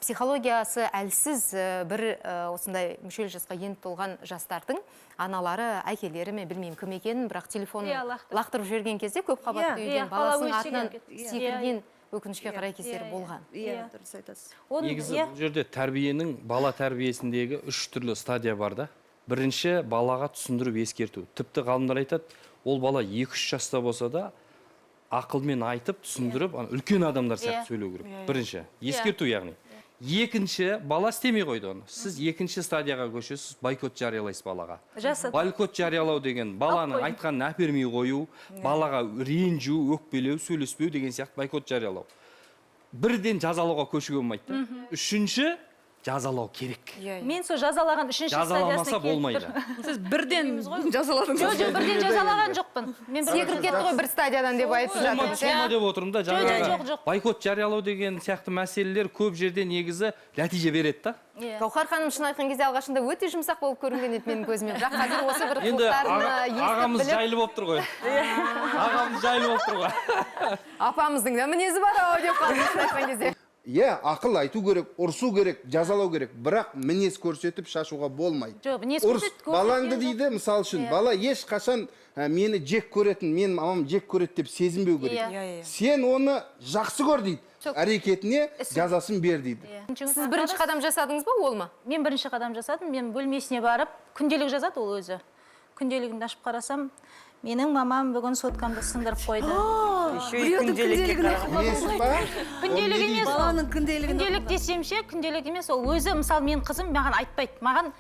Психологиясы әлсіз бір осындай мүшел жасқа еніп толған жастардың аналары, әкелері ме білмеймін кім екенін, бірақ телефонын лақтырып жіберген кезде көп қабатты үйден баласының артынан секірген өкінішке қарай кездері болған. Иә, дұрыс айтасыз. Негізі бұл жерде тәрбиенің, бала тәрбиесіндегі үш түрлі стадия бар да. Бірінші, балаға түсіндіріп ескерту. Тіпті ғалымдар айтады, ол бала 2-3 жаста болса да ақылмен айтып, түсіндіріп, үлкен адамдар сияқты сөйлеу керек. Бірінші, ескерту яғни. Екінші, бала істемей қойды оны. Сіз екінші стадияға көшесіз, бойкот жариялайсыз балаға. Бойкот жариялау деген баланың айтқанын әпермей қою, балаға ренжу, өкпелеу, сөйлеспеу деген сияқты бойкот жариялау. Бірден жазалауға көшуге болмайды. Үшінші, жазалау керек. Мен сол жазалаған үшінші Жазаламаса болмайды. Сіз бірден жазаладыңыз. Жоқ, бірден жазалаған жоқпын. Мен секіріп кетті ғой бір стадиядан деп айтып жатырмыз. Сома деп отырмын да, жаңағы бойкот жариялау деген сияқты мәселелер көп жерде негізі нәтиже береді да. Гауһар ханым шын айтқан кезде алғашында өте жұмсақ болып көрінген еді менің көзіме. Бірақ қазір осы бір қылықтарын естіп біліп. Ағамыз жайлы болып тұр ғой. Ағамыз жайлы болып тұр ғой. Апамыздың да мінезі бар ау деп қалдым шын айтқан кезде. Иә, ақыл айту керек, ұрсу керек, жазалау керек. Бірақ мінез көрсетіп шашуға болмайды. Жоқ, мінез Ұрыс, көрсетіп балаңды дейді, мысал үшін, бала ешқашан мені жек көретін, мен мамам жек көреді деп сезінбеу керек. Сен оны жақсы көр дейді, әрекетіне жазасын бер дейді. Сіз бірінші қадам жасадыңыз ба, ол ма? Мен бірінші қадам жасадым, мен бөлмесіне барып, күнделік жазады ол өзі. Күнделігімді ашып қарасам, менің мамам бүгін соткамды сындырып қойды. Күнделік емес ол. Күнделік десем ше, күнделік емес ол. Өзі, мысалы, мен қызым маған айтпайды, маған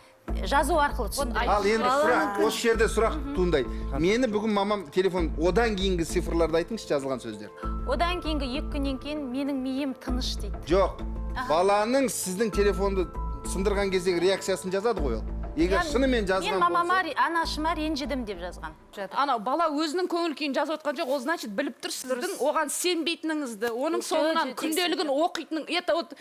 жазу арқылы түсіндіреді. Ал енді сұрақ, осы жерде сұрақ туындайды. Мені бүгін мамам телефон, одан кейінгі цифрларды айтыңызшы, жазылған сөздер. Одан кейінгі 2 күннен кейін менің миым тыныш дейді. Жоқ, баланың сіздің телефонды сындырған кездегі реакциясын жазады ғой ол. Егер шынымен жазған болса. Мен мамама, анашыма ренжідім деп жазған. Анау бала өзінің көңіл күйін жазып отқан жоқ, ол значит біліп тұр сіздің оған сенбейтініңізді, оның соңынан күнделігін оқитынын. Это вот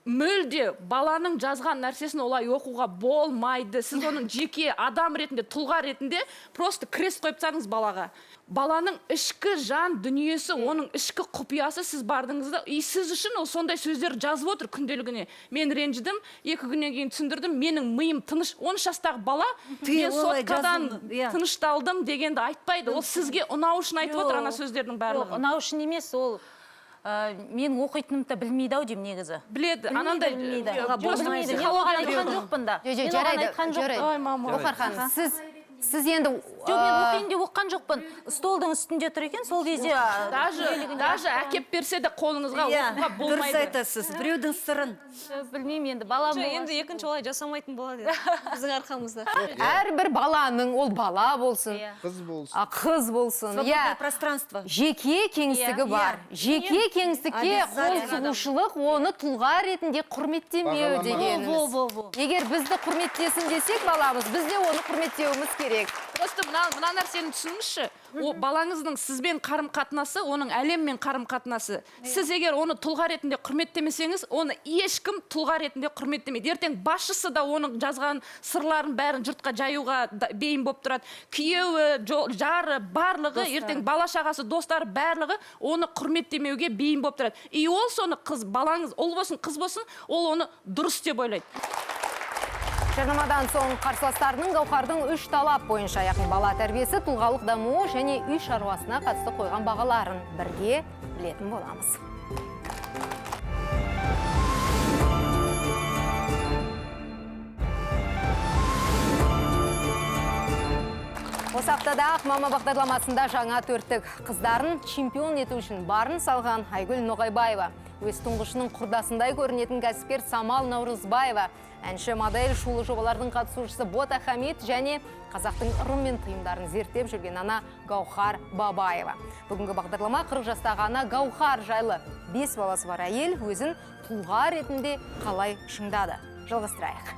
мүлде баланың жазған нәрсесін олай оқуға болмайды. Сіз оның жеке адам ретінде, тұлға ретінде просто крест қойып тастадыңыз балаға. Баланың ішкі жан дүниесі, оның ішкі құпиясы, сіз бардыңызда, и сіз үшін ол сондай сөздер жазып отыр күнделігіне. Мен ренжідім, 2 күннен кейін түсіндірдім, менің миым тыныш. 13 жастағы бала мен соткадан тынышталдым дегенді айтпайды. Ол сізге ұнау үшін айтып отыр ана сөздердің барлығын. Ұнау үшін емес, ол мен оқитынымды білмейді ау деймін негізі. Біледі, анандай білмейді. Мен оған айтқан жоқпын да. Мен оған айтқан жоқпын. Гауһар ханым, сіз енді... Жоқ, мен оқиын деп оққан жоқпын. Столдың үстінде тұр екен, сол кезде... Даже әкеп берсе де қолыңызға оқуға болмайды. Дұрыс айтасыз, біреудің сырын. Білмеймін енді, балам... Енді екінші олай жасамайтын болады біздің арқамызда. Әрбір баланың, ол бала болсын, қыз болсын, қыз болсын, свободное пространство, жеке кеңістігі бар. Жеке кеңістікке қол сұғушылық, оны тұлға ретінде құрметтемеу дегеніміз. Егер бізді құрметтесін десек баламыз, біз де оны құрметтеуіміз керек. керек. Просто мына нәрсені түсініңізші. О, балаңыздың сізбен қарым қатынасы, оның әлеммен қарым қатынасы. Сіз егер оны тұлға ретінде құрметтемесеңіз, оны ешкім тұлға ретінде құрметтемейді. Ертең басшысы да оның жазған сырларын бәрін жұртқа жаюға бейім болып тұрады. Күйеуі, жары, барлығы, ертең бала шағасы, достары барлығы оны құрметтемеуге бейім болып тұрады. И ол соны қыз, балаңыз, ұл болсын, қыз болсын, ол оны дұрыс деп ойлайды. Жарнамадан соң қарсыластарының Гауһардың 3 талап бойынша, яғни бала тәрбиесі, тұлғалық дамуы және үй шаруасына қатысты қойған бағаларын бірге білетін боламыз. Осы аптада Ақ мама бағдарламасында жаңа төрттік қыздарын чемпион ету үшін барын салған Айгүл Ноғайбаева, өз тұңғышының құрдасындай көрінетін кәсіпкер Самал Наурызбаева, әнші, модель, шулы жобалардың қатысушысы Бота Хамит және қазақтың ырым мен тыйымдарын зерттеп жүрген ана Гауһар Бабаева. Бүгінгі бағдарлама 40 жастағы ана Гауһар жайлы. 5 баласы бар әйел өзін тұлға ретінде қалай шыңдады. Жалғастырайық.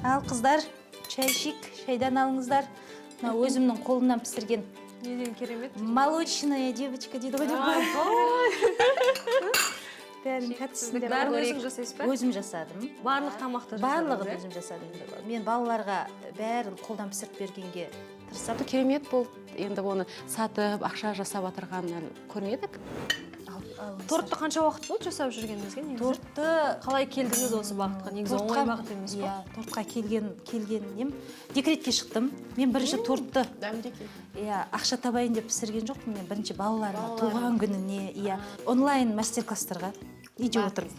Ал қыздар, шай ішейік, шайдан алыңыздар. Мына өзімнің қолымнан пісірген. Неден керемет. Молочная девочка дейді ғой деп. Бәрін тәттісіндер. Бәрін өзің жасайсыз ба? Өзім жасадым. Барлық тамақты жасадыңыз? Барлығын өзім жасадым. Мен балаларға бәрін қолдан пісіріп бергенге тырысамын. Керемет болды. Енді оны сатып, ақша жасап отырғанын көрмедік. Тортты қанша уақыт болды жасап жүргеніңізге негізі? Тортты қалай келдіңіз осы бағытқа? Негізі оңай бағыт емес қой. Иә, тортқа келген декретке шықтым. Мен бірінші тортты иә, ақша табайын деп пісірген жоқпын. Мен бірінші балаларыма туған күніне, иә, онлайн мастер-класстарға үйде отырып,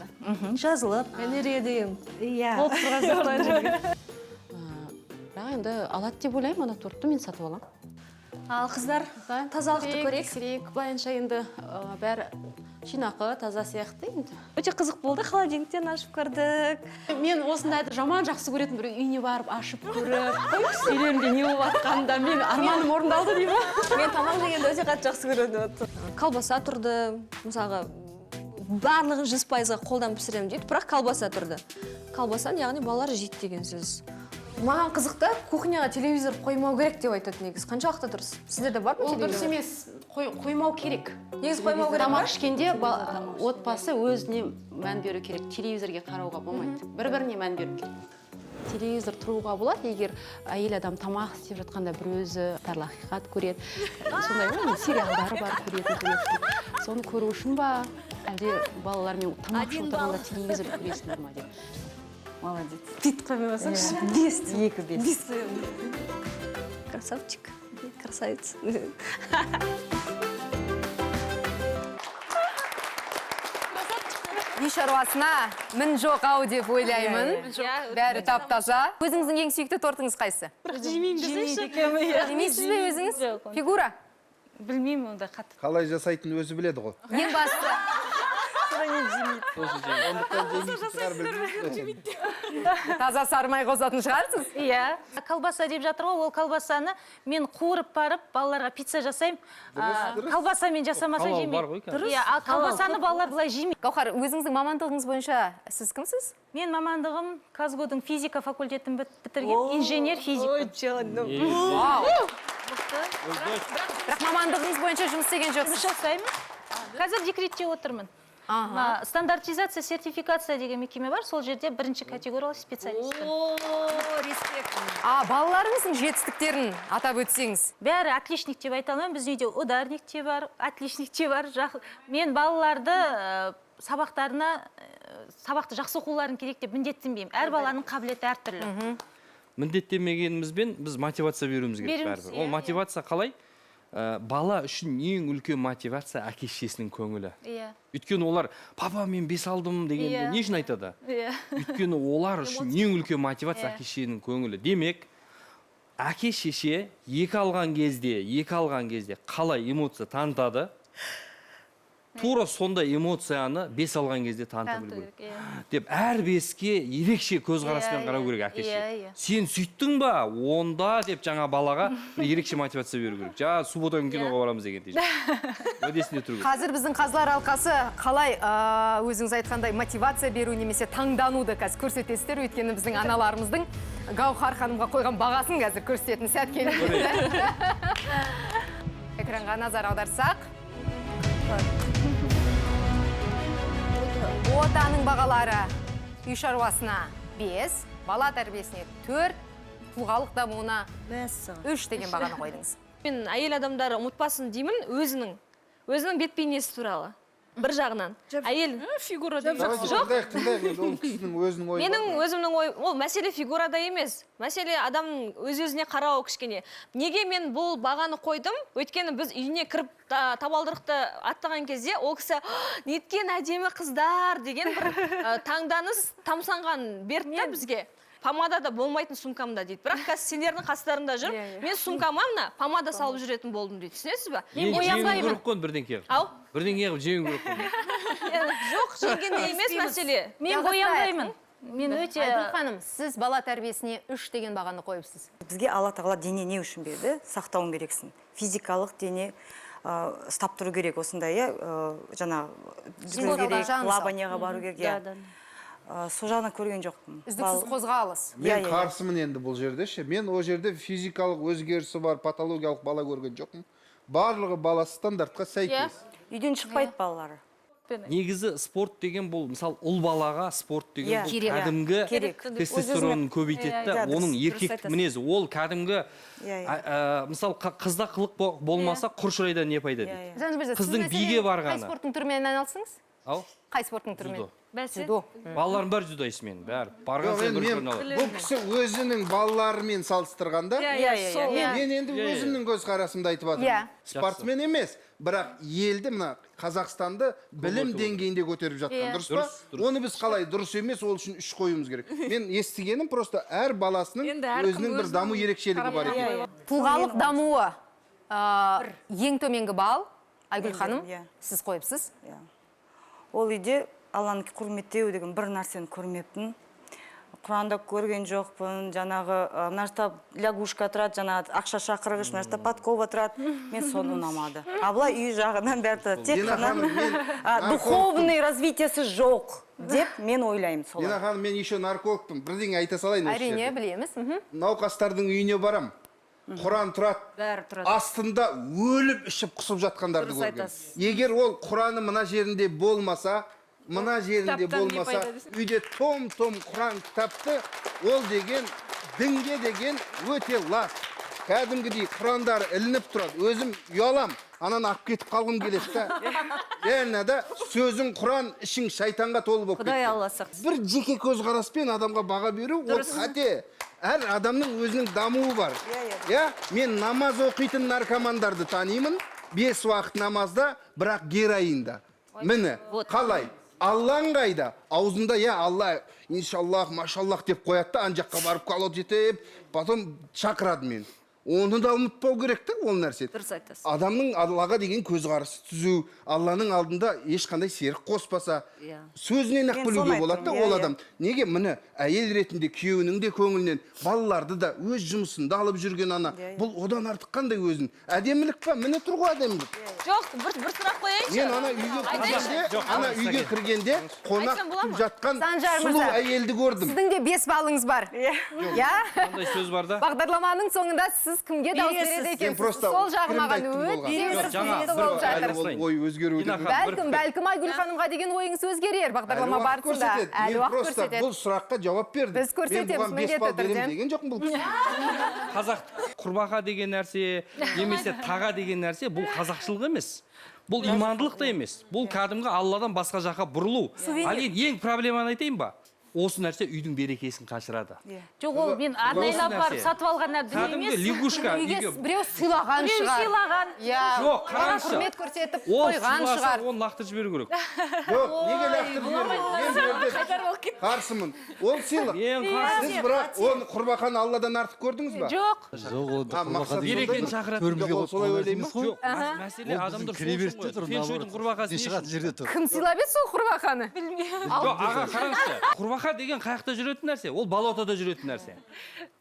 жазылып. Энергия деген. Иә. Болып тұрған сияқты. Бірақ енді алады деп ойлаймын, ана тортты мен сатып аламын. Ал қыздар, тазалықты көрейік. Тексерейік, былайынша енді бәрі жинақы, таза сияқты енді. Өте қызық болды, холодильниктен ашып көрдік. Мен осындайды жаман жақсы көретін, бір үйіне барып ашып көріп, үйлерінде не болып жатқанын мен арманым орындалды деймін. Мен тамақ жегенді өте қатты жақсы көремін. Колбаса тұрды, мысалға, барлығын 100%-ға қолдан пісіремін дейді, бірақ колбаса тұрды. Колбасаны, яғни балалар жейді деген сөз. Маған қызықты, кухняға телевизор қоймау керек деп айтады негізі. Қаншалықты дұрыс? Сіздерде бар ма Ол дұрыс телевизор? емес, қоймау керек. Негізі қоймау керек Тамақ па? ішкенде отбасы өзіне мән беру керек, телевизорге қарауға болмайды. Бір-біріне мән беру керек. Телевизор тұруға болады, егер әйел адам тамақ істеп жатқанда бір өзі тарлы ақиқат көреді. Сондай ғой, сериалдар бар көретін. Соны көру үшін ба, әлде балалармен тамақ ішіп отырғанда телевизор көресіңдер ма деп. Молодец. Бүйтіп қоймасаңшы, 5. 2 5. Красавчик, красавица. Үй шаруасына мін жоқ ау деп ойлаймын. Бәрі тап-таза. Өзіңіздің ең сүйікті тортыңыз қайсы? Бірақ жемеймін десеңші. Жемейсіз бе өзіңіз? Фигура? Білмеймін онда қатты. Қалай жасайтынын өзі біледі ғой. Ең бастысы. Таза сарымай қосатын шығарсыз? Иә. Колбаса деп жатыр ғой, ол колбасаны мен қуырып барып балаларға пицца жасаймын. Колбасамен жасамаса жемейді. Дұрыс. Иә, ал колбасаны балалар былай жемейді. Гауһар, өзіңіздің мамандығыңыз бойынша сіз кімсіз? Мен мамандығым КазГУ-дың физика факультетін бітірген инженер физик. Вау! Бірақ мамандығыңыз бойынша жұмыс істеген жоқсыз? Жұмыс жасаймын. Қазір декретте отырмын. Стандартизация, сертификация деген мекеме бар, сол жерде бірінші категориялы специалистпін. О, респект. А балаларыңыздың жетістіктерін атап өтсеңіз? Бәрі отличник деп айта алмаймын, біздің үйде ударник те бар, отличник те бар. Мен балаларды сабақтарына, сабақты жақсы оқуларын керек деп міндеттенбеймін. Әр баланың қабілеті әртүрлі. Міндеттемегенімізбен біз мотивация беруіміз керек бәрібір. Ол мотивация қалай? Бала үшін ең үлкен мотивация әке шешесінің көңілі. Өйткені олар, папа мен 5 алдым дегенде не үшін айтады? Өйткені олар үшін ең үлкен мотивация әке шешенің көңілі. Демек, әке шеше екі алған кезде қалай эмоция танытады? Тура сондай эмоцияны 5 алған кезде таныта білу керек. Деп әр 5-ке ерекше көзқараспен қарау керек әкеше. Сен сөйттің ба? Онда деп жаңа балаға бір ерекше мотивация беру керек. Жаңа суббота күні киноға барамыз деген дейді. Уәдесінде тұру керек. Қазір біздің қазылар алқасы қалай өзіңіз айтқандай мотивация беру немесе таңдануды қазір көрсетесіздер. Өйткені біздің аналарымыздың Гаухар ханымға қойған бағасын қазір көрсететін сәт келді. Экранға назар аударсақ. Отаның бағалары үй шаруасына 5, бала тәрбиесіне 4, тұлғалық дамуына 3 деген бағаны қойдыңыз. Мен әйел адамдары ұмытпасын деймін өзінің бет бейнесі туралы. Бір жағынан. Әйел фигура жоқ. Тыңдайық, ол кісінің өзінің ойы. Менің өзімнің ойым, ол мәселе фигурада емес. Мәселе адамның өз-өзіне қарауы кішкене. Неге мен бұл бағаны қойдым? Өйткені біз үйіне кіріп табалдырықты аттаған кезде ол кісі неткен әдемі қыздар деген бір таңданыс, тамсанған берді да бізге. Помада да болмайтын сумкамда дейді. Бірақ қазір сендердің қастарында жүр. Мен сумкама мына помада салып жүретін болдым дейді. Түсінесіз ба? Мен боянбаймын. Керек қой бірдеңке. Ау? Бірдеңе қылып жеңу керек қой. Жоқ, жеңгенде емес мәселе. Мен боянбаймын. Мен өте... Айгүл ханым, сіз бала тәрбиесіне 3 деген бағаны қойыпсыз. Бізге Алла тағала дене не үшін берді? Сақтауың керексің. Физикалық дене ұстап тұру керек осындай, жаңа жүгіру керек, плаванияға бару керек. Сол жағынан көрген жоқпын. Үздіксіз қозғалыс. Мен қарсымын енді бұл жерде ше. Мен о жерде физикалық өзгерісі бар, патологиялық бала көрген жоқпын. Барлығы бала стандартқа сәйкес. Үйден шықпайды балалары. Негізі спорт деген бұл, мысалы, ұл балаға спорт деген бұл кәдімгі тестостеронын көбейтеді, оның еркектік мінезі. Ол кәдімгі, мысалы, қызда қылық болмаса құр шырайдан не пайда дейді. Қыздың биге барғаны. Қай спорттың түрімен айналысыңыз? Қай спорттың түрімен? Дзюдо. Балаларым бәрі дзюдоист менің, бәрі. Барған сайын бір көрін алады. Бұл кісі өзінің балаларымен салыстырғанда, мен енді өзімнің көзқарасымды айтып жатырмын. Спортсмен емес, бірақ елді мына Қазақстанды білім деңгейінде көтеріп жатқан, дұрыс па? Оны біз қалай дұрыс емес, ол үшін 3 қоюымыз керек. Мен естігенім просто әр баласының өзінің бір даму ерекшелігі бар екен. Тұлғалық дамуы ең төменгі балл, Айгүл ханым, сіз қойыпсыз. Ол үйде Алланы құрметтеу деген бір нәрсені көрмеппін. Құранда көрген жоқпын, жаңағы мына жақта лягушка тұрады, жаңағы ақша шақырғыш, мына жақта подкова тұрады. Мен соны ұнамады. А былай үй жағынан бәрі тек қана духовный развитиесі жоқ деп мен ойлаймын солай. Дина ханым, мен еще наркологпын, бірдеңе айта салайын. Әрине, білеміз. Науқастардың үйіне барам. Құран тұрады, астында өліп ішіп құсып жатқандарды көрген. Егер ол Құраны мына жерінде болмаса, мына жерінде болмаса, үйде том-том Құран кітапты, ол деген дінге деген өте лас. Кәдімгідей Құрандар ілініп тұрады. Өзім ұялам, ананы алып кетіп қалғым келеді да. Реально да, сөзің Құран, ішің шайтанға толы болып кетті. Құдай Алла сақтасын. Бір жеке көзқараспен адамға баға беру, ол қате. Әр адамның өзінің дамуы бар. Мен намаз оқитын наркомандарды танимын, 5 уақыт намазда, бірақ героинда. Міне, қалай? Аллаң қайда? Аузында, я Алла, иншаллах, машаллах деп қояды да, ан жаққа барып колод жетіп, потом шақырады мен. Оны да ұмытпау керек те, ол нәрсе. Дұрыс айтасыз. Адамның Аллаға деген көзқарасы түзу, Алланың алдында ешқандай серік қоспаса, сөзінен ақ білуге болады да ол адам. Неге міне әйел ретінде күйеуінің де көңілінен, балаларды да өз жұмысында алып жүрген ана, бұл одан артық қандай өзін? Әдемілік па? Міне тұр ғой әдемілік. Жоқ, бір сұрақ қояйыншы. Мен ана үйге кіргенде, қонақ күтіп жатқан сұлу әйелді көрдім. Сіздің де 5 балыңыз бар. Иә? Қандай сөз бар да? Бағдарламаның соңында сіз кімге дауыс береді екенсіз? Сол жағы маған өте қызықты болып жатыр. Бәлкім, бәлкім Айгүл ханымға деген ойыңыз өзгерер бағдарлама барысында. Әлі уақыт көрсетеді. Бұл сұраққа жауап бердім. Біз көрсетеміз міндетті түрде. Деген жоқпын бұл кісіге. Қазақ құрбақа деген нәрсе, немесе таға деген нәрсе бұл қазақшылық емес. Бұл имандылық та емес. Бұл кәдімгі Алладан басқа жаққа бұрылу. Ал енді ең проблеманы айтайын ба? Осы нәрсе үйдің берекесін қашырады. Жоқ, ол мен арнайлап барып сатып алған дүние емес. Кәдімгі лягушка үйге біреу сыйлаған Біреу шығар. сыйлаған. Иә. Жоқ, қараңызшы. Құрмет көрсетіп Ол қойған сыйласа, шығар. оны лақтырып жіберу керек. Жоқ, неге лақтырып жіберу керек? Мен бұл жерде қарсымын. Ол сыйлық. Мен қарсы. Сіз бірақ оны құрбақаны Алладан артық көрдіңіз ба? Жоқ. Жоқ, ол мақсат Берекені шақырады. Төрімізге Жоқ, ол қойып солай қойған ойлай ма? емес қой. Жоқ, мәселе Ол біздің адамдар сол кіреберісте үшін тұр, ғой. Фэншуйдың наоборот. құрбақасы Не не шығатын үшін? жерде тұр. Кім сыйлап еді сол құрбақаны? Білмеймін. Жоқ, аға, қараңызшы. Құрбақа деген қаяқта жүретін нәрсе? Ол болотода жүретін нәрсе.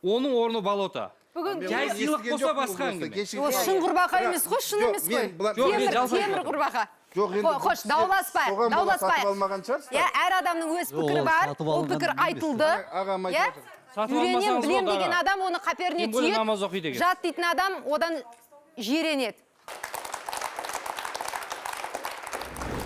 Оның орны болото. Бүгін жай сыйлық болса басқа әңгіме. Ол шын құрбақа емес қой, шын емес қой. Жоқ, мен жалпы Темір айтып құрбақа. Жоқ, енді Қош, дауласпайық, соған бола сатып дауласпайық. алмаған шығарсыздар. Иә, әр адамның өз Жоқ, пікірі ол бар. сатып Ол алынған пікір емес. айтылды. Ағам айтып Иә? отыр. Сатып Үйренем, алмасаңыз білем болды, деген аға. адам оны қаперіне Тем более түйеді. намаз оқиды екен. Жат дейтін адам одан жиренеді.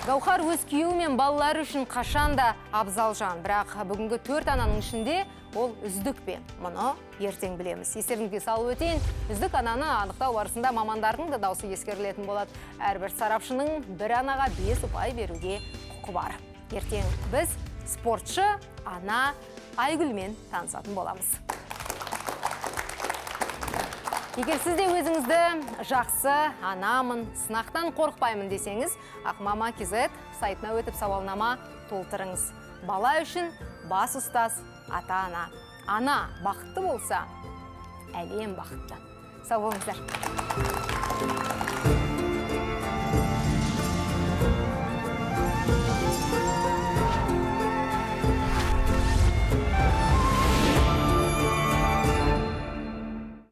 Гауһар өз күйеуі мен балалары үшін қашан да абзал жан. Бірақ бүгінгі 4 ананың ішінде ол үздік пе? Мұны ертең білеміз. Естеріңізге салып өтейін, үздік ананы анықтау барысында мамандардың да даусы ескерілетін болады. Әрбір сарапшының бір анаға 5 ұпай беруге құқы бар. Ертең біз спортшы ана Айгүлмен танысатын боламыз. Егер сіз де өзіңізді жақсы анамын, сынақтан қорықпаймын десеңіз, Ақмама KZ сайтына өтіп сауалнама толтырыңыз. Бала үшін бас ұстаз ата-ана. Ана бақытты болса, әлем бақытты. Сау болыңыздар.